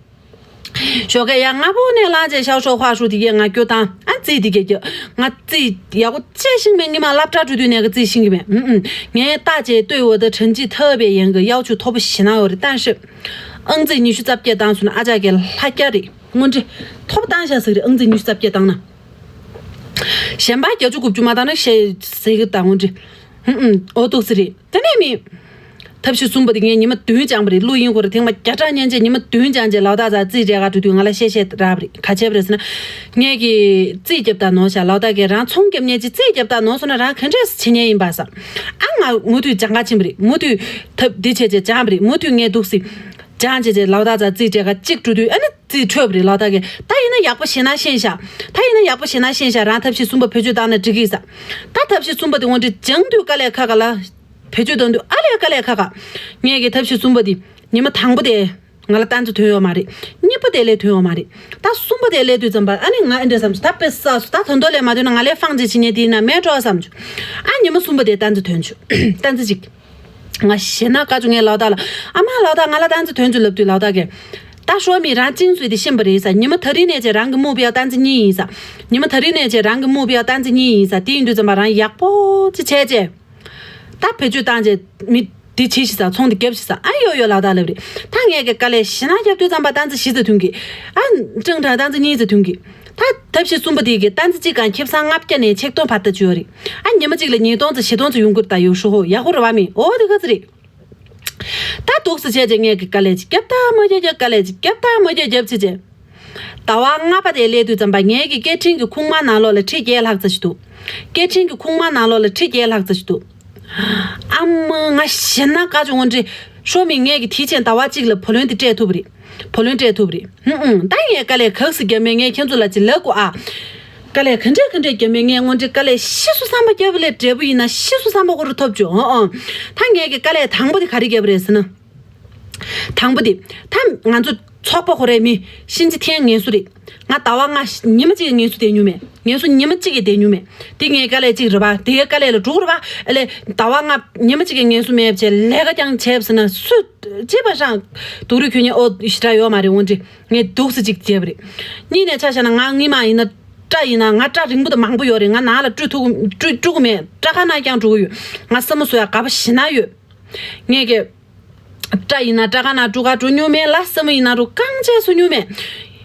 ཞོགས་ཀས་ཡང་སྔ་པོ་ནས་ལངས་བྱས་ཤའོ་ཧྲོ་ཧྭ་ཧྲུའུ་དེ་གས་ང་སྐྱོ་བཏང་ཨ་རྩིས་དེ་གས་ཀྱི་ང་རྩིས་ཡག་པོ་བྱས་ཤིང་མེད་ངས་མ་སློབ་གྲྭ་འགྲོ་དུས་ནས་ཀྱི་རྩིས་ཤེས་ཀྱི་མེད། ཨུམ་ཨུམ། ངས་བལྟས་བྱས་ལྟོས་འོ་ད་དྲན་གྱིས་ཐར་པའི་ཡན་གྱི་གཡའ་ཆུ་མཐོ་པོ་ཞེ་ན་ཡོད་རེད། ཏན་ཧྲི་ཨང་རྩིས་ཉི་ཤུ་རྩ་བརྒྱད་བཏང་སོང་ན་ཨ་ཅག་གས་ལྷ་རྒྱ་རེད། དངོས་འབྲེལ་མཐོ་པོ་བཏང་བཞག་ཟིག་རེད། ཨང་རྩིས་ཉི་ཤུ་རྩ་བརྒྱད་བཏང་ན། གཞན་པ་བརྒྱད་ཅུ་དགུ་བཅུ་མ་བཏང་ན་ཤེས་ཟེར་གི་ད་དངོས་འབྲེལ། ཧུམ་ཧུམ། འོ་འདུག་སེ་རེད། དེ་ནས་མི། ཐབས་ཤེས་གསུམ་པ་དེ་ངས་ཉི་མ་བདུན་སྦྱངས་པ་རེད། བློ་གཡེང་ཁོ་ར་ཐེངས་མ་བརྒྱ་ཕྲག་མཉེན་ཆས་ཉི་མ་བདུན་སྦྱངས་རྗེས་ལའོ་ཏཱ་རྩ་རྩིས་སྤྲད་ག་འགྲོ་དུས་ང་ལ་བཤད་བཤད་རག་པ་རེད། ག་བྱས་པ་རེད་ཟེར་ན། ངས་ཀྱི་རྩིས་རྒྱབ་ད་ནོར་ཤག་ལའོ་ཏཱ་གིས་རང་ཚོང་རྒྱབ་མཁན་ཅིག་རྩིས་རྒྱབ་ད་ནོར་སོང་ན་རང་ག་འདྲས་བྱེད་མཁན་ཡིན་པ་ས། ཨ་ང་མུ་མཐུད་སྦྱང་ག་ཕྱིན་པ་རེད། མུ་མཐུད་ཐབས་འདི་བྱས་བྱས་སྦྱངས་པ་རེད། མུ་མཐུད་ངས་འདུག་སེ་སྦྱངས་བྱས་བྱས་ལའོ་ཏཱ་རྩ་རྩིས་སྤྲད་ག་གཅིག་འགྲོ་དུས་ཨ་ནི། རྩིས་འཕྲོད་པ་རེད། ལའོ་ཏཱ་གིས་ད་ཡིན་ན་ཡག་པོ་ཤེས་ན་ཤེས་ཤག་ད་ཡིན་ན་ཡག་པོ་ཤེས་ན་ཤེས་ཤག་རང་ཐབས་ཤེས་གསུམ་པ་བེད་སྤྱོད་བཏང་ན་འགྲིག་གི་ས། ད་ཐབས་ཤེས་གསུམ་པ་དེ་དངོས་འབྲེལ་སྦྱང་དུས་དཀའ་ལས་ཁག་ག་ལ། བེད་སྤྱོད་གཏོང་དུས་ཨ་ལས་དཀའ་ལས་ཁག་ག་ངས་ཀྱི་ཐབས་ཤེས་གསུམ་པ་དེ་ཉི་མ་དང་པོ་དེ་ང་ལ་ཏན་ཙི་ཐོན་ཡོད་མ་རེད། གཉིས་པ་དེ་ལས་ཐོན་ཡོད་མ་རེད། ད་གསུམ་པ་དེ་ལས་དུས་ཙམ་པ་ཨ་ནི་ང་ཨེ་འདྲ་བསམ་སོང་། ད་དཔེ་བསགས་སོང་། ད་ད་དུང་ལས་མ་ཐོན་ན་ང་ལས་ཧྥང་ཅེས་བྱེད་མཁན་དེ་ཡིན་ན་མེད་འགྲོ་བསམ་བྱུང་། ཨ་ཉི་མ་གསུམ་པ་དེ་ཏན་ཙི་ཐོན་བྱུང་། ཏན་ཙི་གཅིག་ང་ཞེ་ན་དཀའ་བྱུང་། ངས་ལའོ་ཏཱ་ལ་ཨ་མ་ལའོ་ཏཱ་ང་ལ་ཏན་ཙི་ཐོན་བྱུང་ལབ་དུས་ལའོ་ཏཱ་གིས། ད་ཧྲོ་མི་རང་ཅིང་སུའི་དེ་ཤེས་པ་རེད་ས། ཉི་མ་ད་རིང་ནས་བྱས་རང་གི་མུའུ་པི་ཡ་ཏན་ཙི་གཉིས་ཡིན་ས། ཉི་མ་ད་རིང་ནས་བྱས་རང་གི་མུའུ་པི་ཡ་ཏན་ཙི་གཉིས་ཡིན་ས། དེ་ཡིན་དུས་ཙམ་པ་རང་ཡག་པོ་ཅིག་བྱས་བྱས། ད་བེད་སྤྱོད་བཏང་བྱས་མི་འདི་བྱེད་ཤི་ས། ཚོང་འདི་རྒྱབ་ཤི་ས། ཨ་ཡོ་ཡོ་ལའོ་ཏཱ་ལབ་རེད། ད་ངས་ཀྱི་དཀའ་ལས་ཞེ་ན་རྒྱབ་དུས་ཙམ་པ་ཏན་ཙི་བཞི་ཙམ་ཐོན་གི། ཨ་ཀྲང་ཀྲང་ཏན་ཙི་གཉིས་ཙམ་ཐོན་གི། ད་ཐབས་ཤེས་གསུམ་པ་དེ་གི་ཏན་ཙི་གཅིག་གང་ཁེ་བཟང་ལྔ་བརྒྱ་ནས་ཆིག་སྟོང་བར་དུ་བཅུག་ཡོད་རེད། ཨ་ཉི་མ་གཅིག་ལ་ཉིས་སྟོང་ཙམ་བཞི་སྟོང་ཙམ་ཡོང་གི་རེད། ད་ཡོ་ཧྲོ་ཧོ་ཡག་པོ་རེད་བ་མི། འོ་དེ་ག་ཚོད་རེད། ད་འདུག་སེ་བྱས་བྱས་ངས་ཀྱི་དཀའ་ལས་ཅིག་རྒྱབ་ད་མ་རྒྱབ་རྒྱབ། དཀའ་ལས་ཅིག་རྒྱབ་ད་མ་རྒྱབ་རྒྱབ་བྱས་བྱས། ཟླ་བ་ལྔ་པ་དེ་སླེབས་དུས་ཙམ་པ་ངས་ཀྱི་སྐད་འཕྲིན་གྱི་ཁུག་མ་ནང་ལོགས་ལ་ཁྲི་བརྒྱད་ལྷག་ཙམ་ཞིག་འདུག་སྐད་འཕྲིན་གྱི་ཁུག་མ་ནང་ལོགས་ལ་ཁྲི་བརྒྱད་ལྷག་ཙམ་ཞིག་འདུག་ཨ་མ་ང་ཞེ་ན་དཀའ་བྱུང་། འོ་འདྲི་ཧྲོ་མི་ངས་ཀྱི་དེའི་ཆེད་ཟླ་བ་གཅིག་ལ་བུ་ལོན་དེ་སྤྲད་ཐུབ་པ་རེད། བུ་ལོན་སྤྲད་ཐུབ་པ་རེད། ཧུམ་ཧུམ། ད་ངས་དཀའ་ལས་ག་ཚོད་བརྒྱབ་མེད་ངས་ཁྱེད་ཚོ་ལ་ཅིག་ལབ་དགོས་ཨ། དཀའ་ལས་ག་འདྲས་ག་འདྲས་བརྒྱབ་མེད་ངས་དངོས་འབྲེལ་དཀའ་ལས་ཤི་སོ་བསམ་པ་བརྒྱབ་པ་ལས་འབྲས་བུ་ཡིན་ན་ཤི་སོ་བསམ་པ་ཁོ་རང་ཐོབ་བྱུང་། ཨོ་ཨོ། ད་ངས་ཀྱི་དཀའ་ལས་དང་པོ་དེ་ག་རེ་བརྒྱབ་པ་རེད་ཟེར་ན། དང་པོ་དེ། ད་ང་ཚོ་ ཚོགས་པ་ཁོ་རའི་མི་གཤིན་རྗེ་མཐའི་ངལ་གསོ་རེད། ང་ཟླ་བ་ལྔ་ཉི་མ་གཅིག་གི་ངལ་གསོ་བསྡད་མྱོང་མེད། ངལ་གསོ་ཉི་མ་གཅིག་གི་བསྡད་མྱོང་མེད། དེ་ངའི་དཀའ་ལས་གཅིག་རེད་པ། དེའི་དཀའ་ལས་ལ་འགྲོ་གི་རེད་པ། ཨ་ལས་ཟླ་བ་ལྔ་ཉི་མ་གཅིག་གི་ངལ་གསོ་མེད་བྱས་ལས་ཀ་རྐྱང་བྱས་ཟེར་ན་སུ་ཅི་བ་ཤང་། སྡུག་རུས་ཁྱོད་ཉིད་ཨོ་ཞེ་དྲག་ཡོད་མ་རེད། འོན་ཏེ་ངས་སྡུག་སེ་གཅིག་བྱས་པ་རེད། གཉིས་ནས་ཆ་བཞག་ན་ང་སྔོན་མ་ཡིན་ན་སྐྲ་ཡིན་ན་ང་སྐྲ་རིང་པོ་དང་མང་པོ་ཡོད་རེད། ང་ནང་ལ་བཀྲུ་ཐུབ་བཀྲུ་བཀྲུ་གི་མེད། སྐྲ་ཁང་ནང་རྐྱང་འགྲོ་གི་ཡོད། ང་སེན་མོ་བཟོ་ཡ་དགའ་པོ་ཞེ་དྲག་ཡོད། ངས་ཀྱི། སྐྲ་ཡིན་ན་སྐྲ་ཁང་ནང་བཀྲུ་ག་འགྲོ་མྱོང་མེད་ལ། སེན་མོ་ཡིན་ན་རུ་རྐང་བཅད་བཟོ་མྱོང་མེད།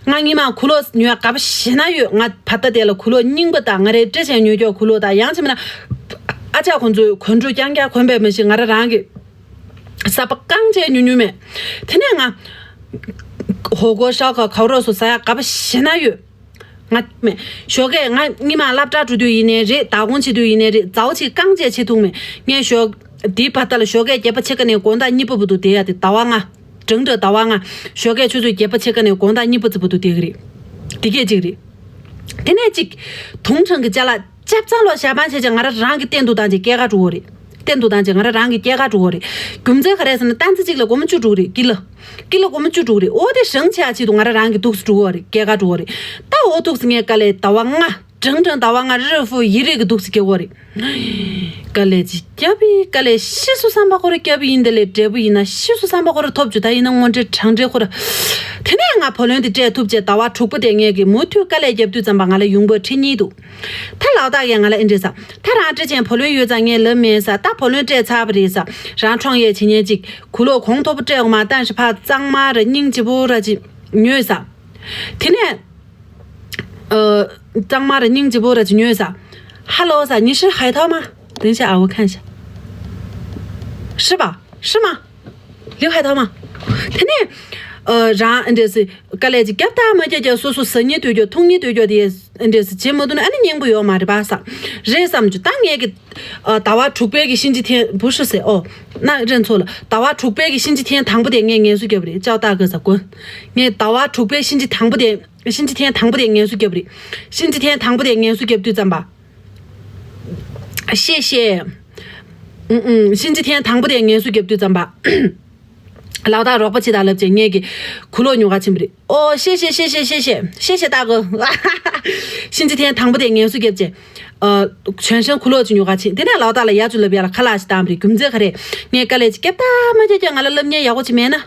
ང་སྔོན་མ་གུ་ལོག་ཉོ་ཡ་དགའ་པོ་ཞེ་དྲག་ཡོད། ང་བར་ད་དེ་ལ་གུ་ལོག་རྙིང་པ་དང་ང་རའི་སྤྲེལ་ཆེན་ཉོ་རྒྱུ་གུ་ལོག་དང་ཡང་ཆེ་མིན་ན། ཨ་ཅག་ཁོང་ཚོས་གོན་འགྲོས་རྐྱང་རྐྱང་གོན་པའི་མི་ཞིག་ང་རང་རང་གི་གསར་པ་རྐང་བཅད་ཉོ་མྱོང་མེད། དེ་ནས་ང་ཧོ་གོ་ཤའོ་ཁ་ཁའོ་རོ་སོ་ཟ་ཡ་དགའ་པོ་ཞེ་དྲག་ཡོད། ང་མེད། ཞོགས་ཀས་ང་གཉིད་མ་སློབ་གྲྭ་འགྲོ་དུས་ཡིན་ནའི་རེད། ཟླ་གུང་བྱེད་དུས་ཡིན་ནའི་རེད། ཟའོ་ཆི་རྐང་བཅད་བྱེད་ཐུབ་མེད། ངས་ཞོགས་དེའི་བར་ད་ལ་ཞོགས་ཀས་བརྒྱད་པ་ཕྱེད་ཀ་ནས་དགོང་དག་གཉིད་པ་བུ་དུ་བསྡད་ཡ་དེ་ཟླ་བ་ལྔ། བགྲང་བགྲང་ཟླ་བ་ལྔ། ཞོགས་ཀས་ཆུ་ཚོད་བརྒྱད་པ་ཕྱེད་ཀ་ནས་དགོང་དག་གཉིད་པ་ཙི་བུ་དུ་བསྡད་གི་རེད། དེ་གས་གཅིག་རེད། དེ་ནས་གཅིག་དུང་ཁྲང་གི་ཅ་ལག་ཅབ་ཚང་ལོ་ཞག་པང་བྱས་བྱས་ང་ར་རང་གི་སྟེང་དུ་བཏང་བྱས་སྐྱེལ་ག་འགྲོ་གི་རེད། སྟེང་དུ་བཏང་བྱས་ང་ར་རང་གི་སྐྱེལ་ག་འགྲོ་གི་རེད། རྒྱུ་མཚན་ག་རེ་ཟེར་ན་སྟངས་ཚིག་གཅིག་ལ་སྒོར་མོ་བཅུ་འགྲོ་གི་རེད། ཀི་ལོ། ཀི་ལོ་སྒོར་མོ་བཅུ་འགྲོ་གི་རེད། ཨོ་དེ་ཧྲང་ཆེ་ཨ་ཆེད་དུ་ང་ར་རང་གི་འདུག་སེ་འགྲོ་གི་རེད། སྐྱེལ་ག་འགྲོ་གི་རེད། ད་ཨོ་འདུག་སེ་ངས་དཀའ་ལས་ཟླ་བ་ལྔ་བགྲང་བགྲང་ཟླ་བ་ལྔ་རི་ཧྥུ་ཡི་རིག་གི་འདུག་སེ་སྐྱེལ་གི་རེད། དཀའ་ལས་ཅིག་བརྒྱབ་པའི་དཀའ་ལས་ཤི་སོང་བསམ་པ་ཁོ་ར་བརྒྱབ་པ་ཡིན། དེ་ལས་འབྲས་བུ་ཡིན་ན་ཤི་སོང་བསམ་པ་ཁོ་ར་ཐོབ་བྱུང་། ད་ཡིན་ན་དངོས་འབྲེལ་གྲང་འབྲེལ་ཁོ་ར། དེ་ནས་ང་བུ་ལོན་དེ་སྤྲད་ཐུབ་བྱས་ཟླ་བ་དྲུག་པ་དེ་ངས་ཀྱི་མུ་མཐུད་དཀའ་ལས་བརྒྱབ་དུས་ཙམ་པ་ང་ལ་ཡོང་འབབ་ཁྲི་གཉིས་འདུག་ད་ལའོ་ཏཱ་ཡས་ང་ལ་ཨེ་འདྲས་ཟེར། ད་རང་སྤྲད་ཆེན་བུ་ལོན་ཡོད་ཙང་ངས་ལབ་མེད་ཟེར། ད་བུ་ལོན་སྤྲད་ཚར་བ་རེད་ཟེར། རང་ཁྲོང་ཡས་བྱེད་ཉན་ཅིག་གུ་ལོ་གོང་མཐོ་པོ་སྤྲད་འོང་མ་ཏན་ཞིག་ཕ་གཙང་མ་ར་སྙིང་རྗེ་པོ་ར་ཅིག་ཉོས་ཟེར། དེ་ནས། ཨ། གཙང་མ་ར་སྙིང་རྗེ་པོ་ར་ཅིག་ཉོས་ཟེར། ཧ་ལོ་ཟེར། 你是海淘吗？等一下啊，我看一下。是吧？是吗？刘海淘吗？དེ་ནས། ཨ། རང་ཨ་འདྲས་སེ་དཀའ་ལས་ཅིག་བརྒྱབ་ད་མ་བརྒྱབ་ཀྱང་སོ་སོ་ཟ་སྙིང་འདོད་རྒྱུ་འཐུང་སྙིང་འདོད་རྒྱུ་དེ་ཨ་འདྲས་སེ་བྱེད་མ་ཐུབ་ན་ཨ་ནི་སྙིང་པོ་ཡོད་མ་རེད་པ་ཟེར། རེད་བསམ་རྒྱུ། ད་ངས་ཀྱི། ཨ། ཟླ་བ་དྲུག་པའི་གི་གཤིན་རྗེ་ཐེན་བུ་ཧྲི་ཟེར། ཨོ། ན་རེན་ཚོ་ལ་ཟླ་བ་དྲུག་པའི་གི་གཤིན་རྗེ་ཐེན་དང་པོ་དེ་ངས་ངལ་གསོ་བརྒྱབ་རེད། ཅའོ་ཏཱ་གི་ཟེར་དགོན། ངས་ཟླ་བ་དྲུག་པའི་གཤིན་རྗེ་དང་པོ་དེ། གཤིན་རྗེ་ཐེན་དང་པོ་དེ་ངལ་གསོ་བརྒྱབ་རེད། གཤིན་རྗེ་ཐེན་དང་པོ་དེ་ངལ་གསོ་བརྒྱབ་དུས་ཙམ་པ། ཤེས་ཤེས། ཨུམ་ཨུམ། གཤིན་རྗེ་ཐེན་དང་པོ་དེ་ངལ་གསོ་བརྒྱབ་དུས་ཙམ་པ། ལའོ་ཏཱ་རོགས་པ་བྱེད་དང་ལབ་བྱས་ངས་ཀྱི་གུ་ལོག་ཉོ་ག་ཕྱིན་པ་རེད། ཨོ་ཤེས་ཤེས་ཤེས་ཤེས་ཤེས་ཤེས་ཤེས་ཤེས་ཏཱ་གི། གཤིན་རྗེ་ཐེན་དང་པོ་དེ་ངལ་གསོ་བརྒྱབ་བྱས། ཨ། བྱོན་ཞིང་གུ་ལོག་ཅིག་ཉོ་ག་ཕྱིན། དེ་ནས་ལའོ་ཏཱ་ལ་ཡ་ཅུ་ལབ་ཡ་ལ་ཁ་ལག་ཞིག་བཏང་པ་རེད། རྒྱུ་མཚན་ག་རེ། ངས་དཀའ་ལས་ཅིག་བརྒྱབ་ད་མ་བརྒྱབ་ཀྱང་ང་ལ་སློབ་གཉེར་ཡག་པོ་ཅིག་མེད་ན།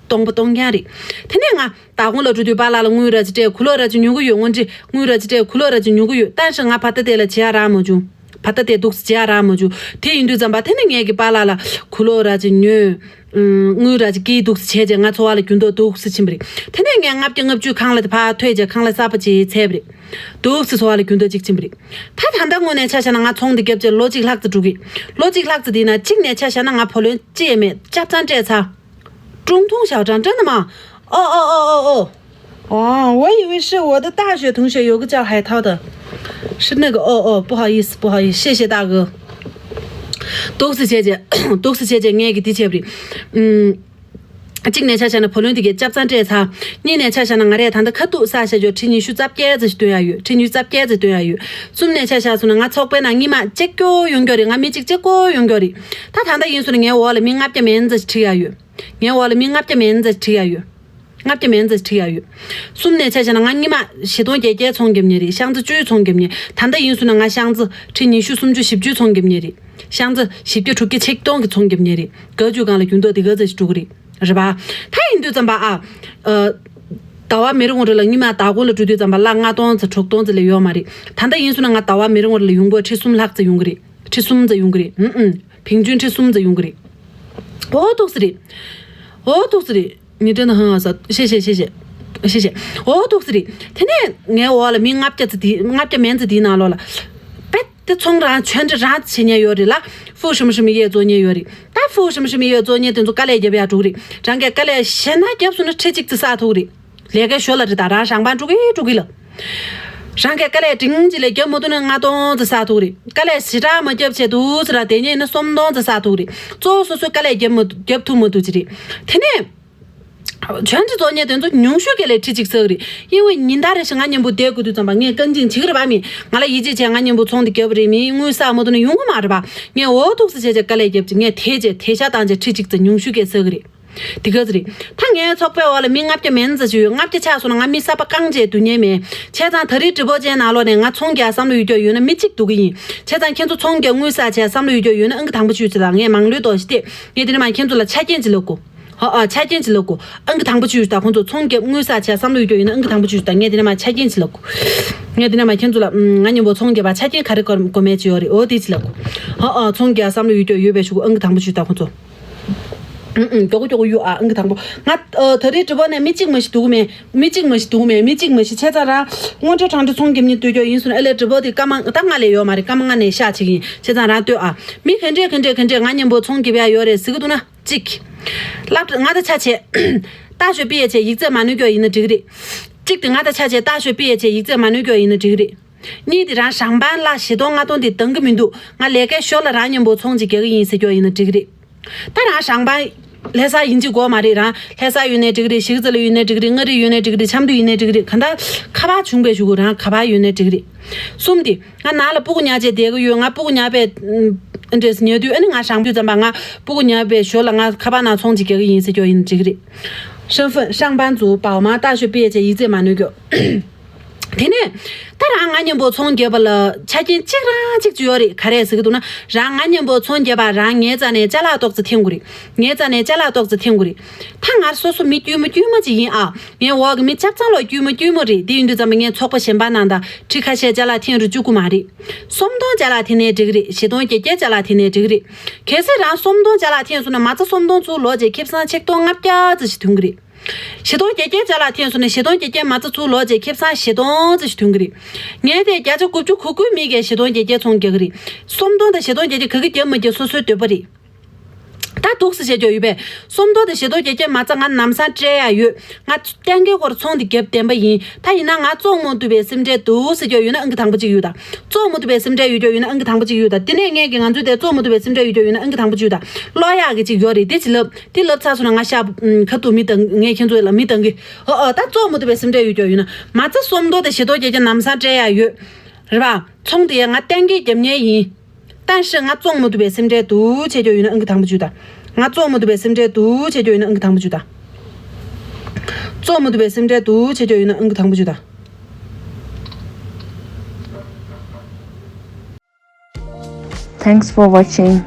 སྟོང་པ་སྟོང་རྐྱང་རེད། དེ་ནས་ང་ཟླ་གུང་ལ་འགྲོ་དུས་པཱ་ལགས་ལ་དངུལ་ར་ཅིག་སྤྲད། གུ་ལོག་ར་ཅིག་ཉོ་གི་ཡོད། དངུལ་ཅིག་དངུལ་ར་ཅིག་སྤྲད། གུ་ལོག་ར་ཅིག་ཉོ་གི་ཡོད། ད་ཞིག་ང་བར་ད་དེ་ལ་བྱེད་ཡ་རག་མ་བྱུང་། བར་ད་དེ་འདུག་སེ་བྱེད་ཡ་རག་མ་བྱུང་། དེ་ཡིན་དུས་ཙམ་པ་དེ་ནས་ངས་ཀྱི་པཱ་ལགས་ལ་གུ་ལོག་ར་ཅིག་ཉོས། ཨུམ། དངུལ་ར་ཅིག་སྐྱེལ་འདུག་སེ་བྱས་རྗེས་ང་འཚོ་བ་ལ་འགྱུར་ལྡོག་འདུག་སེ་ཕྱིན་པ་རེད། དེ་ནས་ངས་ལྔ་བརྒྱ་ལྔ་བཅུ་ཁང་གླ་དེ་ཕར་ཐོས་རྗེས་ཁང་གླ་གསར་པ་ཅིག་བཙལ་བ་རེད། འདུག་སེ་འཚོ་བ་ལ་འགྱུར་ལྡོག་ཅིག་ཕྱིན་པ་རེད། ད་ད་ལྟ་དངོས་གནས་ཆ་བཞག་ན་ང་ཚོང་འདི་བརྒྱབ་བྱས་ལོ་གཅིག་ལྷག་ཙམ་འགྲོ་གི། ལོ་གཅིག་ལྷག་ཙམ་དེ་ན་གཅིག་ནས་ཆ་བཞག་ན་ང་བུ་ལོན་ཅི་ཡང་མེད། ཅབ་ཚང་སྤྲད་ཚར། 中通小站真的吗？哦哦哦哦哦。哦，我以为是我的大学同学有个叫海涛的。是那个，哦哦，不好意思，不好意思，谢谢大哥。 འདུག་སེ་བྱས་རྗེས། འདུག་སེ་བྱས་རྗེས་ངས་ཀྱི་འདི་བྱས་པ་རེད། ཨུམ། གཅིག་ནས་ཆ་བཞག་ན་བུ་ལོན་དེ་གའི་ཅབ་ཚང་སྤྲད་ཚར། གཉིས་ནས་ཆ་བཞག་ན་ང་རས་ད་ལྟ་ཁ་ཐུག་ས་བཞག་རྒྱུ་ཁྲི་ཉི་ཤུ་རྩ་བརྒྱད་ཙམ་ཞིག་བཏོན་ཡ་ཡོད། ཁྲི་ཉི་ཤུ་རྩ་བརྒྱད་ཙམ་བཏོན་ཡ་ཡོད། གསུམ་ནས་ཆ་བཞག་སོང་ན་ང་ཚོགས་པའི་ནང་སྔོན་མ་གཅིག་སྐྱོ་ཡོང་རྒྱུ་རེད། ང་མི་གཅིག་གཅིག་པོ་ཡོང་རྒྱུ་རེད། ད་ད་ལྟ་ཡིན་སོང་ན་ངའི་འོག་ལ་མི་ལྔ་བརྒྱ་མན་ཙམ་ཞིག་ཁྲིད་ཡ་ཡོད། ངའི་འོག་ལ་མི་ལྔ་བརྒྱ་མན་ཙམ་ཞིག་ཁྲིད་ཡ་ཡོད། ལྔ་བརྒྱ་མན་ཙམ་ཞིག་ཁྲིད་ཡ་ཡོད། གསུམ་ནས་ཆ་བཞག་ན་ང་སྔོན་མ་བཞི་སྟོང་བརྒྱད་བརྒྱ་ཚོང་བརྒྱབ་མཁན་རེད། ཤང་ཙི་བཅུ་ཚོང་བརྒྱབ་མཁན། ད་ལྟ་ཡིན་སོང་ན་ང་ཤང་ཙི་ཁྲི་ཉི་ཤུ་སུམ་ཅུ་བཞི་བཅུ་ཚོང་བརྒྱབ་མཁན་རེད། ཤང་ཙི་བཞི་བརྒྱ་དྲུག་བརྒྱ་ཆིག་སྟོང་གི་ཚོང་བརྒྱབ་མཁན་རེད། བརྒྱད་ཅུ་སྒང་ལ་འགྱུར་ལྡོག་དེ་ག་ཙམ་ཞིག་འགྲོ་གི་རེད། རེད་པ། ད་ཡིན་དུས་ཙམ་པ་ཨ། ཨ། ཟླ་བ་མི་རེ་ངོ་རེ་ལ་སྔོན་མ་ཟླ་གོང་ལ་འགྲོ་དུས་ཙམ་པ་ལ་ལྔ་སྟོང་ཙམ་དྲུག་སྟོང་ཙམ་ལས་ཡོད་མ་རེད། ད་ལྟ་ཡིན་སོང་ན་ང་ཟླ་བ་མི་རེ་ངོ་རེ་ལ་ཡོང་སྒོ་ཁྲི་གསུམ་ལྷག་ཙམ་ཡོང་གི་རེད། ཁྲི་གསུམ་ཙམ་ཡོང་གི་རེད། ཨུམ་ཨུམ། བིང་ཆུང་ཁྲི་གསུམ་ཙམ་ཡོང་གི་རེད། ཨོ་ཏོག་སི་རེད། ཨོ་ཏོག་སི་རེད། 你真的很好笑。谢谢谢谢。谢谢。ཨོ་ཏོག་སི་རེད། དེ་ནས་ངའི་འོག་ལ་མི་ལྔ་བརྒྱ་ཙམ་དེ་ལྔ་བརྒྱ་མན་ཙམ་དེའི་ནང་ལོགས་ལ། དཔེ་དེ་ཚོང་རང་ཆོན་འདྲི་རང་བྱེད་མཁན་ཡོད་རེད་ལ། ཧྥུ་ཧྲི་མི་ཧྲི་མི་ཡས་བཙོང་མཁན་ཡོད་རེད། ད་ཧྥུ་ཧྲི་མི་ཧྲི་མི་ཡས་བཙོང་མཁན་དེ་ཚོ་དཀའ་ལས་རྒྱབ་ཡ་འགྲོ་གི་རེད། རང་གིས་དཀའ་ལས་ཞེ་ན་རྒྱབ་སོང་ན་ཁྲི་གཅིག་ཙམ་བསགས་ཐུབ་ཀྱི་རེད། ལས་ཀའི་ཞོར་ལ་རེད། ད་རང་ཞང་པང་དཀྲུག་གི་དཀྲུག་གི་ལ། རང་གིས་དཀའ་ལས་འབྲིང་གཅིག་ལས་རྒྱབ་མ་ཐུབ་ན་ལྔ་སྟོང་ཙམ་བསགས་ཐུབ་ཀྱི་རེད། དཀའ་ལས་ཞེ་དྲག་མ་རྒྱབ་བྱས་འདུག་ཟེར་ན་དེ་ནས་ཡིན་ན་སུམ་སྟོང་ཙམ་བསགས་ཐུབ་ཀྱི་རེད། གཙོ་བོ་སོ་སོས་དཀའ་ལས་རྒྱབ་མ་རྒྱབ་ཐུབ་མ་ཐུབ་ཅིག་རེད། དེ་ནས། ཆོན་ཁྲི་བཙོང་མཁན་དེ་ཚོ་ཉུང་ཤོས་ཀྱི་ལས་ཁྲི་གཅིག་བསགས་ཀྱི་རེད། ཡིན་ཝེ་ཉིན་ལྟར་རེ་ཞིག་ང་མཉམ་པོ་བསྡད་དགོས་དུས་ཙམ་པ་ངས་རྐང་འཇིང་བྱེད་ཀྱི་རེད་པ། མི་ང་ལ་ཡིད་ཆེས་བྱས་ང་མཉམ་པོ་ཚོང་དེ་རྒྱབ་རེད། མི་དངུལ་བསགས་མ་ཐུབ་ན་ཡོང་གི་མ་རེད་པ། ངས་འོ་ཐུག་སེ་བྱས་བྱས་དཀའ་ལས་རྒྱབ་ཅིག་ངས་དེ་བྱས་དེ་ཤ་བཏང་བྱས་ཁྲི་གཅིག་ཙམ་ཉུང་ཤོས་ཀྱི་བསགས་ཀྱི་རེད། དེ་ག་ཚོད་རེད། ད་ངའི་ཚོགས་པའི་འོག་ལ་མི་ལྔ་བརྒྱ་མན་ཙམ་ཞིག་ཡོད། ལྔ་བརྒྱ་ཆགས་སོང་ན་ང་མི་གསར་པ་རྐང་རྗེས་བསྡུ་མཁན་མེད། བྱས་ཙང་ད་རེས་ཀྲི་པོ་ཅན་ནང་ལོགས་ནས་ང་ཚོང་རྒྱག་བསམ་བློ་ཡོད་རྒྱུ་ཡོད་ན་མི་གཅིག་བསྡུ་གི་ཡིན། བྱས་ཙང་ཁྱེད་ཚོ་ཚོང་རྒྱག་དངུལ་བསགས་བྱས་བསམ་བློ་ཡོད་རྒྱུ་ཡོད་ན་ཨང་ཀི་དང་པོ་ཅིག་ལ། ངས་མང་ལོས་དོགས་ཤིག་སྟེ། ངས་དེ་ནས་མ་ཁྱེད་ཚོ་ལ་ཆ་རྐྱེན་ཅིག་ལབ་དགོས། ཧ་ཨ། ཆ་རྐྱེན་ཅིག་ལབ་དགོས། ཨང་ཀི་དང་པོ་ཅིག་ད་ཁོང་ཚོ་ཚོང་རྒྱག་དངུལ་བསགས་བྱས་བསམ་བློ་ཡོད་རྒྱུ་ཡོད་ན་ཨང་ཀི་དང་པོ་ཅིག་ད། ངས་དེ་ནས་མ་ཆ་རྐྱེན་ཅིག་ལབ་དགོས། ངས་དེ་ནས་མ་ཁྱེད་ཚོ་ལ་ང་མཉམ་པོ་ཚོང་རྒྱག་པ་ཆ་རྐྱེན་ག་རེ་དགོས་དགོས་མེད་ཅིག་ཡོད་རེད། འོ་དེ་ཅིག་ལབ་དགོས། ཧ་ཨ། ཚོང་རྒྱག་བསམ་བློ་ཡོད་རྒྱུ་ཡོད་པའི་གཞུག་གུ་ཨང་ཀི་དང་པོ་ཅིག་ད་ཁོང་ཚོ། ཨུ་ཨུ། མགྱོགས་པོ་མགྱོགས་པོ་གཡུག་ཨ། ཨང་ཀི་དང་པོ། ང་ཨ་ད་རེས་ཀྲི་པོ་ནས་མི་གཅིག་མ་ཞིག་འདུག་མེད། མི་གཅིག་མ་ཞིག་འདུག་མེད། མི་གཅིག་མ་ཞིག་བྱས་ཙང་རང་དངོས་འབྲེལ་དྲང་འབྲེལ་ཚོང་རྒྱབ་མཁན་སྡོད་རྒྱུ་ཡིན་སོང་ཨ་ལས། ཀྲི་པོ་དེ་སྐར་མ་ད་ལྔ་ལས་ཡོད་མ་རེད། སྐར་མ་ལྔ་ནས་ཤག་བྱེད་ཀྱི་ཡིན། བྱས་ཙང་རང་ལྟོས་ཨ། མི་ག་འདྲས་ག་འདྲས་ག་འདྲས་ང་མཉམ་པོ་ཚོང་རྒྱབ་ཡ་ཡོད་རེད་ཟེར་གི་འདུག་ན། གཅིག་སློབ་གྲྭ་ང་དང་ཆ་བྱས། ལྟ་ཞོ་པི་ཡ་བྱས་ཡིག་ཚད་མ་ནོར་རྒྱུ་ཡིན་ན་འགྲིག་གི་རེད། གཅིག་དེ་ང་དང་ཆ་བྱས་ལྟ་ཞོ་པི་ཡ་བྱས་ཡིག་ཚད་མ་ནོར་རྒྱུ་ཡིན་ན་འགྲིག་གི་རེད། གཉིས་དེ་རང་ཞང་པན་ལ་བཞི་སྟོང་ལྔ་སྟོང་དེ་འདང་གི་མི་འདུག་ང་ལས་ཀའི་ཞོར་ལ་རང་མཉམ་པོ་ཚོང་ཅིག་རྒྱག་གི་ཡིན་ཟེར་རྒྱུ་ཡིན་ན་འགྲིག་གི་རེད། ད་རང་ཞང་པན་ལྷ་ས་ཡིན་གཅིག་དགོས་མ་རེད། རང་ལྷ་ས་ཡོད་ནའི་འགྲིག་གི་རེད། གཞིས་རྩེ་ལ་ཡོད་ནའི་འགྲིག་གི་རེད། མངའ་རིས་ཡོད་ནའི་འགྲིག་གི་རེད། ཆབ་མདོ་ཡིན་ནའི་འགྲིག་གི་རེད། གང་ལྟར་ཁ་པར་བྱུང་བའི་གཞུག་གུ་རང་ག་པར་ཡོད་ནའི་འགྲིག་གི་རེད། གསུམ་དེ་ང་ནང་ལ་སྤུ་གུ་ཉར་བྱས་བསྡད་གི་ཡོད། ང་སྤུ་གུ་ཉར་བའི་འདྲས་ཉལ་དུས་ཨ་ནི་ང་ཞང་པན་ཙམ་པ་ང་སྤུ་གུ་ཉར་བའི་ཞོར་ལ་ང་ཁ་པར་ནང་ཚོང་ཅིག་རྒྱག་གི་ཡིན་ཟེར་རྒྱུ་ཡིན་ན་འགྲིག་གི་རེད། ཧྲང་ཧྥན་ཧྲང་པན་ཛུ་པའོ་མ་ལྟ་ཞོ་པི་ཡ་བྱས་ཡིག་ཚད་མ་ནོར་རྒྱུ། དེ་ནས་ད་རང་ང་མཉམ་པོ་ཚོང་རྒྱབ་པ་ལ་ཆ་རྐྱེན་གཅིག་རང་གཅིག་ཅིག་ཡོད་རེད། ག་རེ་ཟེར་གི་འདུག་ན། རང་ང་མཉམ་པོ་ཚོང་རྒྱབ་པ་རང་ངའི་རྩ་ནས་ཅ་ལག་ཏོག་ཙམ་འཐེན་དགོས་རེད། ངའི་རྩ་ནས་ཅ་ལག་ཏོག་ཙམ་འཐེན་དགོས་རེད། ད་ང་སོ་སོ་མི་དཀྱུས་མ་དཀྱུས་མ་ཅིག་ཡིན་ཨ། ངའི་འོག་གི་མི་ཆ་ཚང་ལོ་དཀྱུས་མ་དཀྱུས་མ་རེད། དེ་ཡིན་དུས་ཙམ་པ་ངས་ཚོགས་པ་གཞན་པ་ནང་དང་ཁྲི་ཁ་ཤས་ཅ་ལག་འཐེན་རུ་བཅུག་གི་མ་རེད། སུམ་སྟོང་ཅ་ལག་འཐེན་ནའི་འགྲིག་གི་རེད། བཞི་སྟོང་བརྒྱད་བརྒྱ་ཅ་ལག་འཐེན་ནའི་འགྲིག་གི་རེད། གལ་སྲིད་རང་སུམ་སྟོང་ཅ་ལག་འཐེན་སོང་ན་མ་རྩ་སུམ་སྟོང་ཚུར་ལོག་རྗེས་ཁེ་བཟང་ཆིག་སྟོང་ལྔ་བརྒྱ་ཙམ་ཞིག་ཐོན་གི་རེད། བཞི་སྟོང་བརྒྱད་བརྒྱ་ཅ་ལག་འཐེན་སོང་ན་བཞི་སྟོང་བརྒྱད་བརྒྱ་མ་རྩ་ཚུར་ལོག་རྗེས་ཁེ་བཟང་བཞི་སྟོང་ཙམ་ཞིག་ཐོན་གི་རེད། ངས་དེ་བརྒྱ་ཆ་དགུ་བཅུ་གོ་དགུའི་མི་གས་བཞི་སྟོང་བརྒྱད་བརྒྱ་ཚོང་རྒྱག་གི་རེད། སུམ་སྟོང་དང་བཞི་སྟོང་བརྒྱད་བརྒྱ་ག་གི་རྒྱབ་མ་རྒྱབ་སོ་སོའི་འདོད་པ་རེད། ད་འདུག་སེ་བྱེད་རྒྱུ་ཡོད་པས། སུམ་སྟོང་དང་བཞི་སྟོང་བརྒྱད་བརྒྱ་མ་རྩ་ང་ལམ་སང་སྤྲད་ཡ་ཡོད། ང་གཏན་འཁེལ་སྐོར་ཚོང་འདི་རྒྱབ་བདེན་པ་ཡིན། ད་ཡིན་ན་ང་བཙོང་མ་ཐུབ་པའི་སེམས་ཁྲལ་འདུག་ཟེར་རྒྱུ་ཡོད་ན་ཨང་ཀི་དང་པོ་གཅིག་གཡུག་དང་། བཙོང་མ་ཐུབ་པའི་སེམས་ཁྲལ་ཡོད་རྒྱུ་ཡོད་ན་ཨང་ཀི་དང་པོ་གཅིག་གཡུག་དང་། དེ་ནས་ངས་ཀྱི་ང་ཚོའི་དེ་བཙོང་མ་ཐུབ་པའི་སེམས་ཁྲལ་ཡོད་རྒྱུ་ཡོད་ན་ཨང་ཀི་དང་པོ་གཅིག་གཡུག་དང་། ཀློག་ཡག་གི་གཅིག་ཡོད་རེད། དེ་ཅིག་ལབ། དེ་ལབ་ཚར་སོང་ན་ང་ཤ་ཁ་ཏུ་མི་བཏང་། ངས་ཁྱེད་ཚོ་ལ་མི་བཏང་གི། ཨོ་ཨོ། ད་བཙོང་མ་ཐུབ་པའི་སེམས་ཁྲལ་ཡོད་རྒྱུ་ཡོད་ན་མ་རྩ་སུམ་སྟོང་དང་བཞི་སྟོང་བརྒྱད་བརྒྱ་ལམ་སང་སྤྲད་ཡ་ཡོད། རེད་པ། ཚོང་དེ་ཡང་ང་གཏན་འཁེལ་རྒྱབ་མཁན་ཡིན། ད་ཤི་ང་བཙོང་མ་ཐུབ་པའི་སེམས་ཁྲལ་འདུག་བྱེད་རྒྱུ་ཡོད་ན་ཨང་ཀི་དང་པོ་གཅིག་གཡུག་དང་། ང་བཙོང་མ་ཐུབ་པའི་སེམས་ཁྲལ་འདུག་བྱེད་རྒྱུ་ཡོད་ན་ཨང་ཀི་དང་པོ་གཅིག་གཡུག་དང་། བཙོང་མ་ཐུབ་པའི་སེམས་ཁྲལ་འདུག་བྱེད་རྒྱུ་ཡོད་ན་ཨང་ཀི་དང་པོ་གཅིག་གཡུག་དང་། Thanks for watching.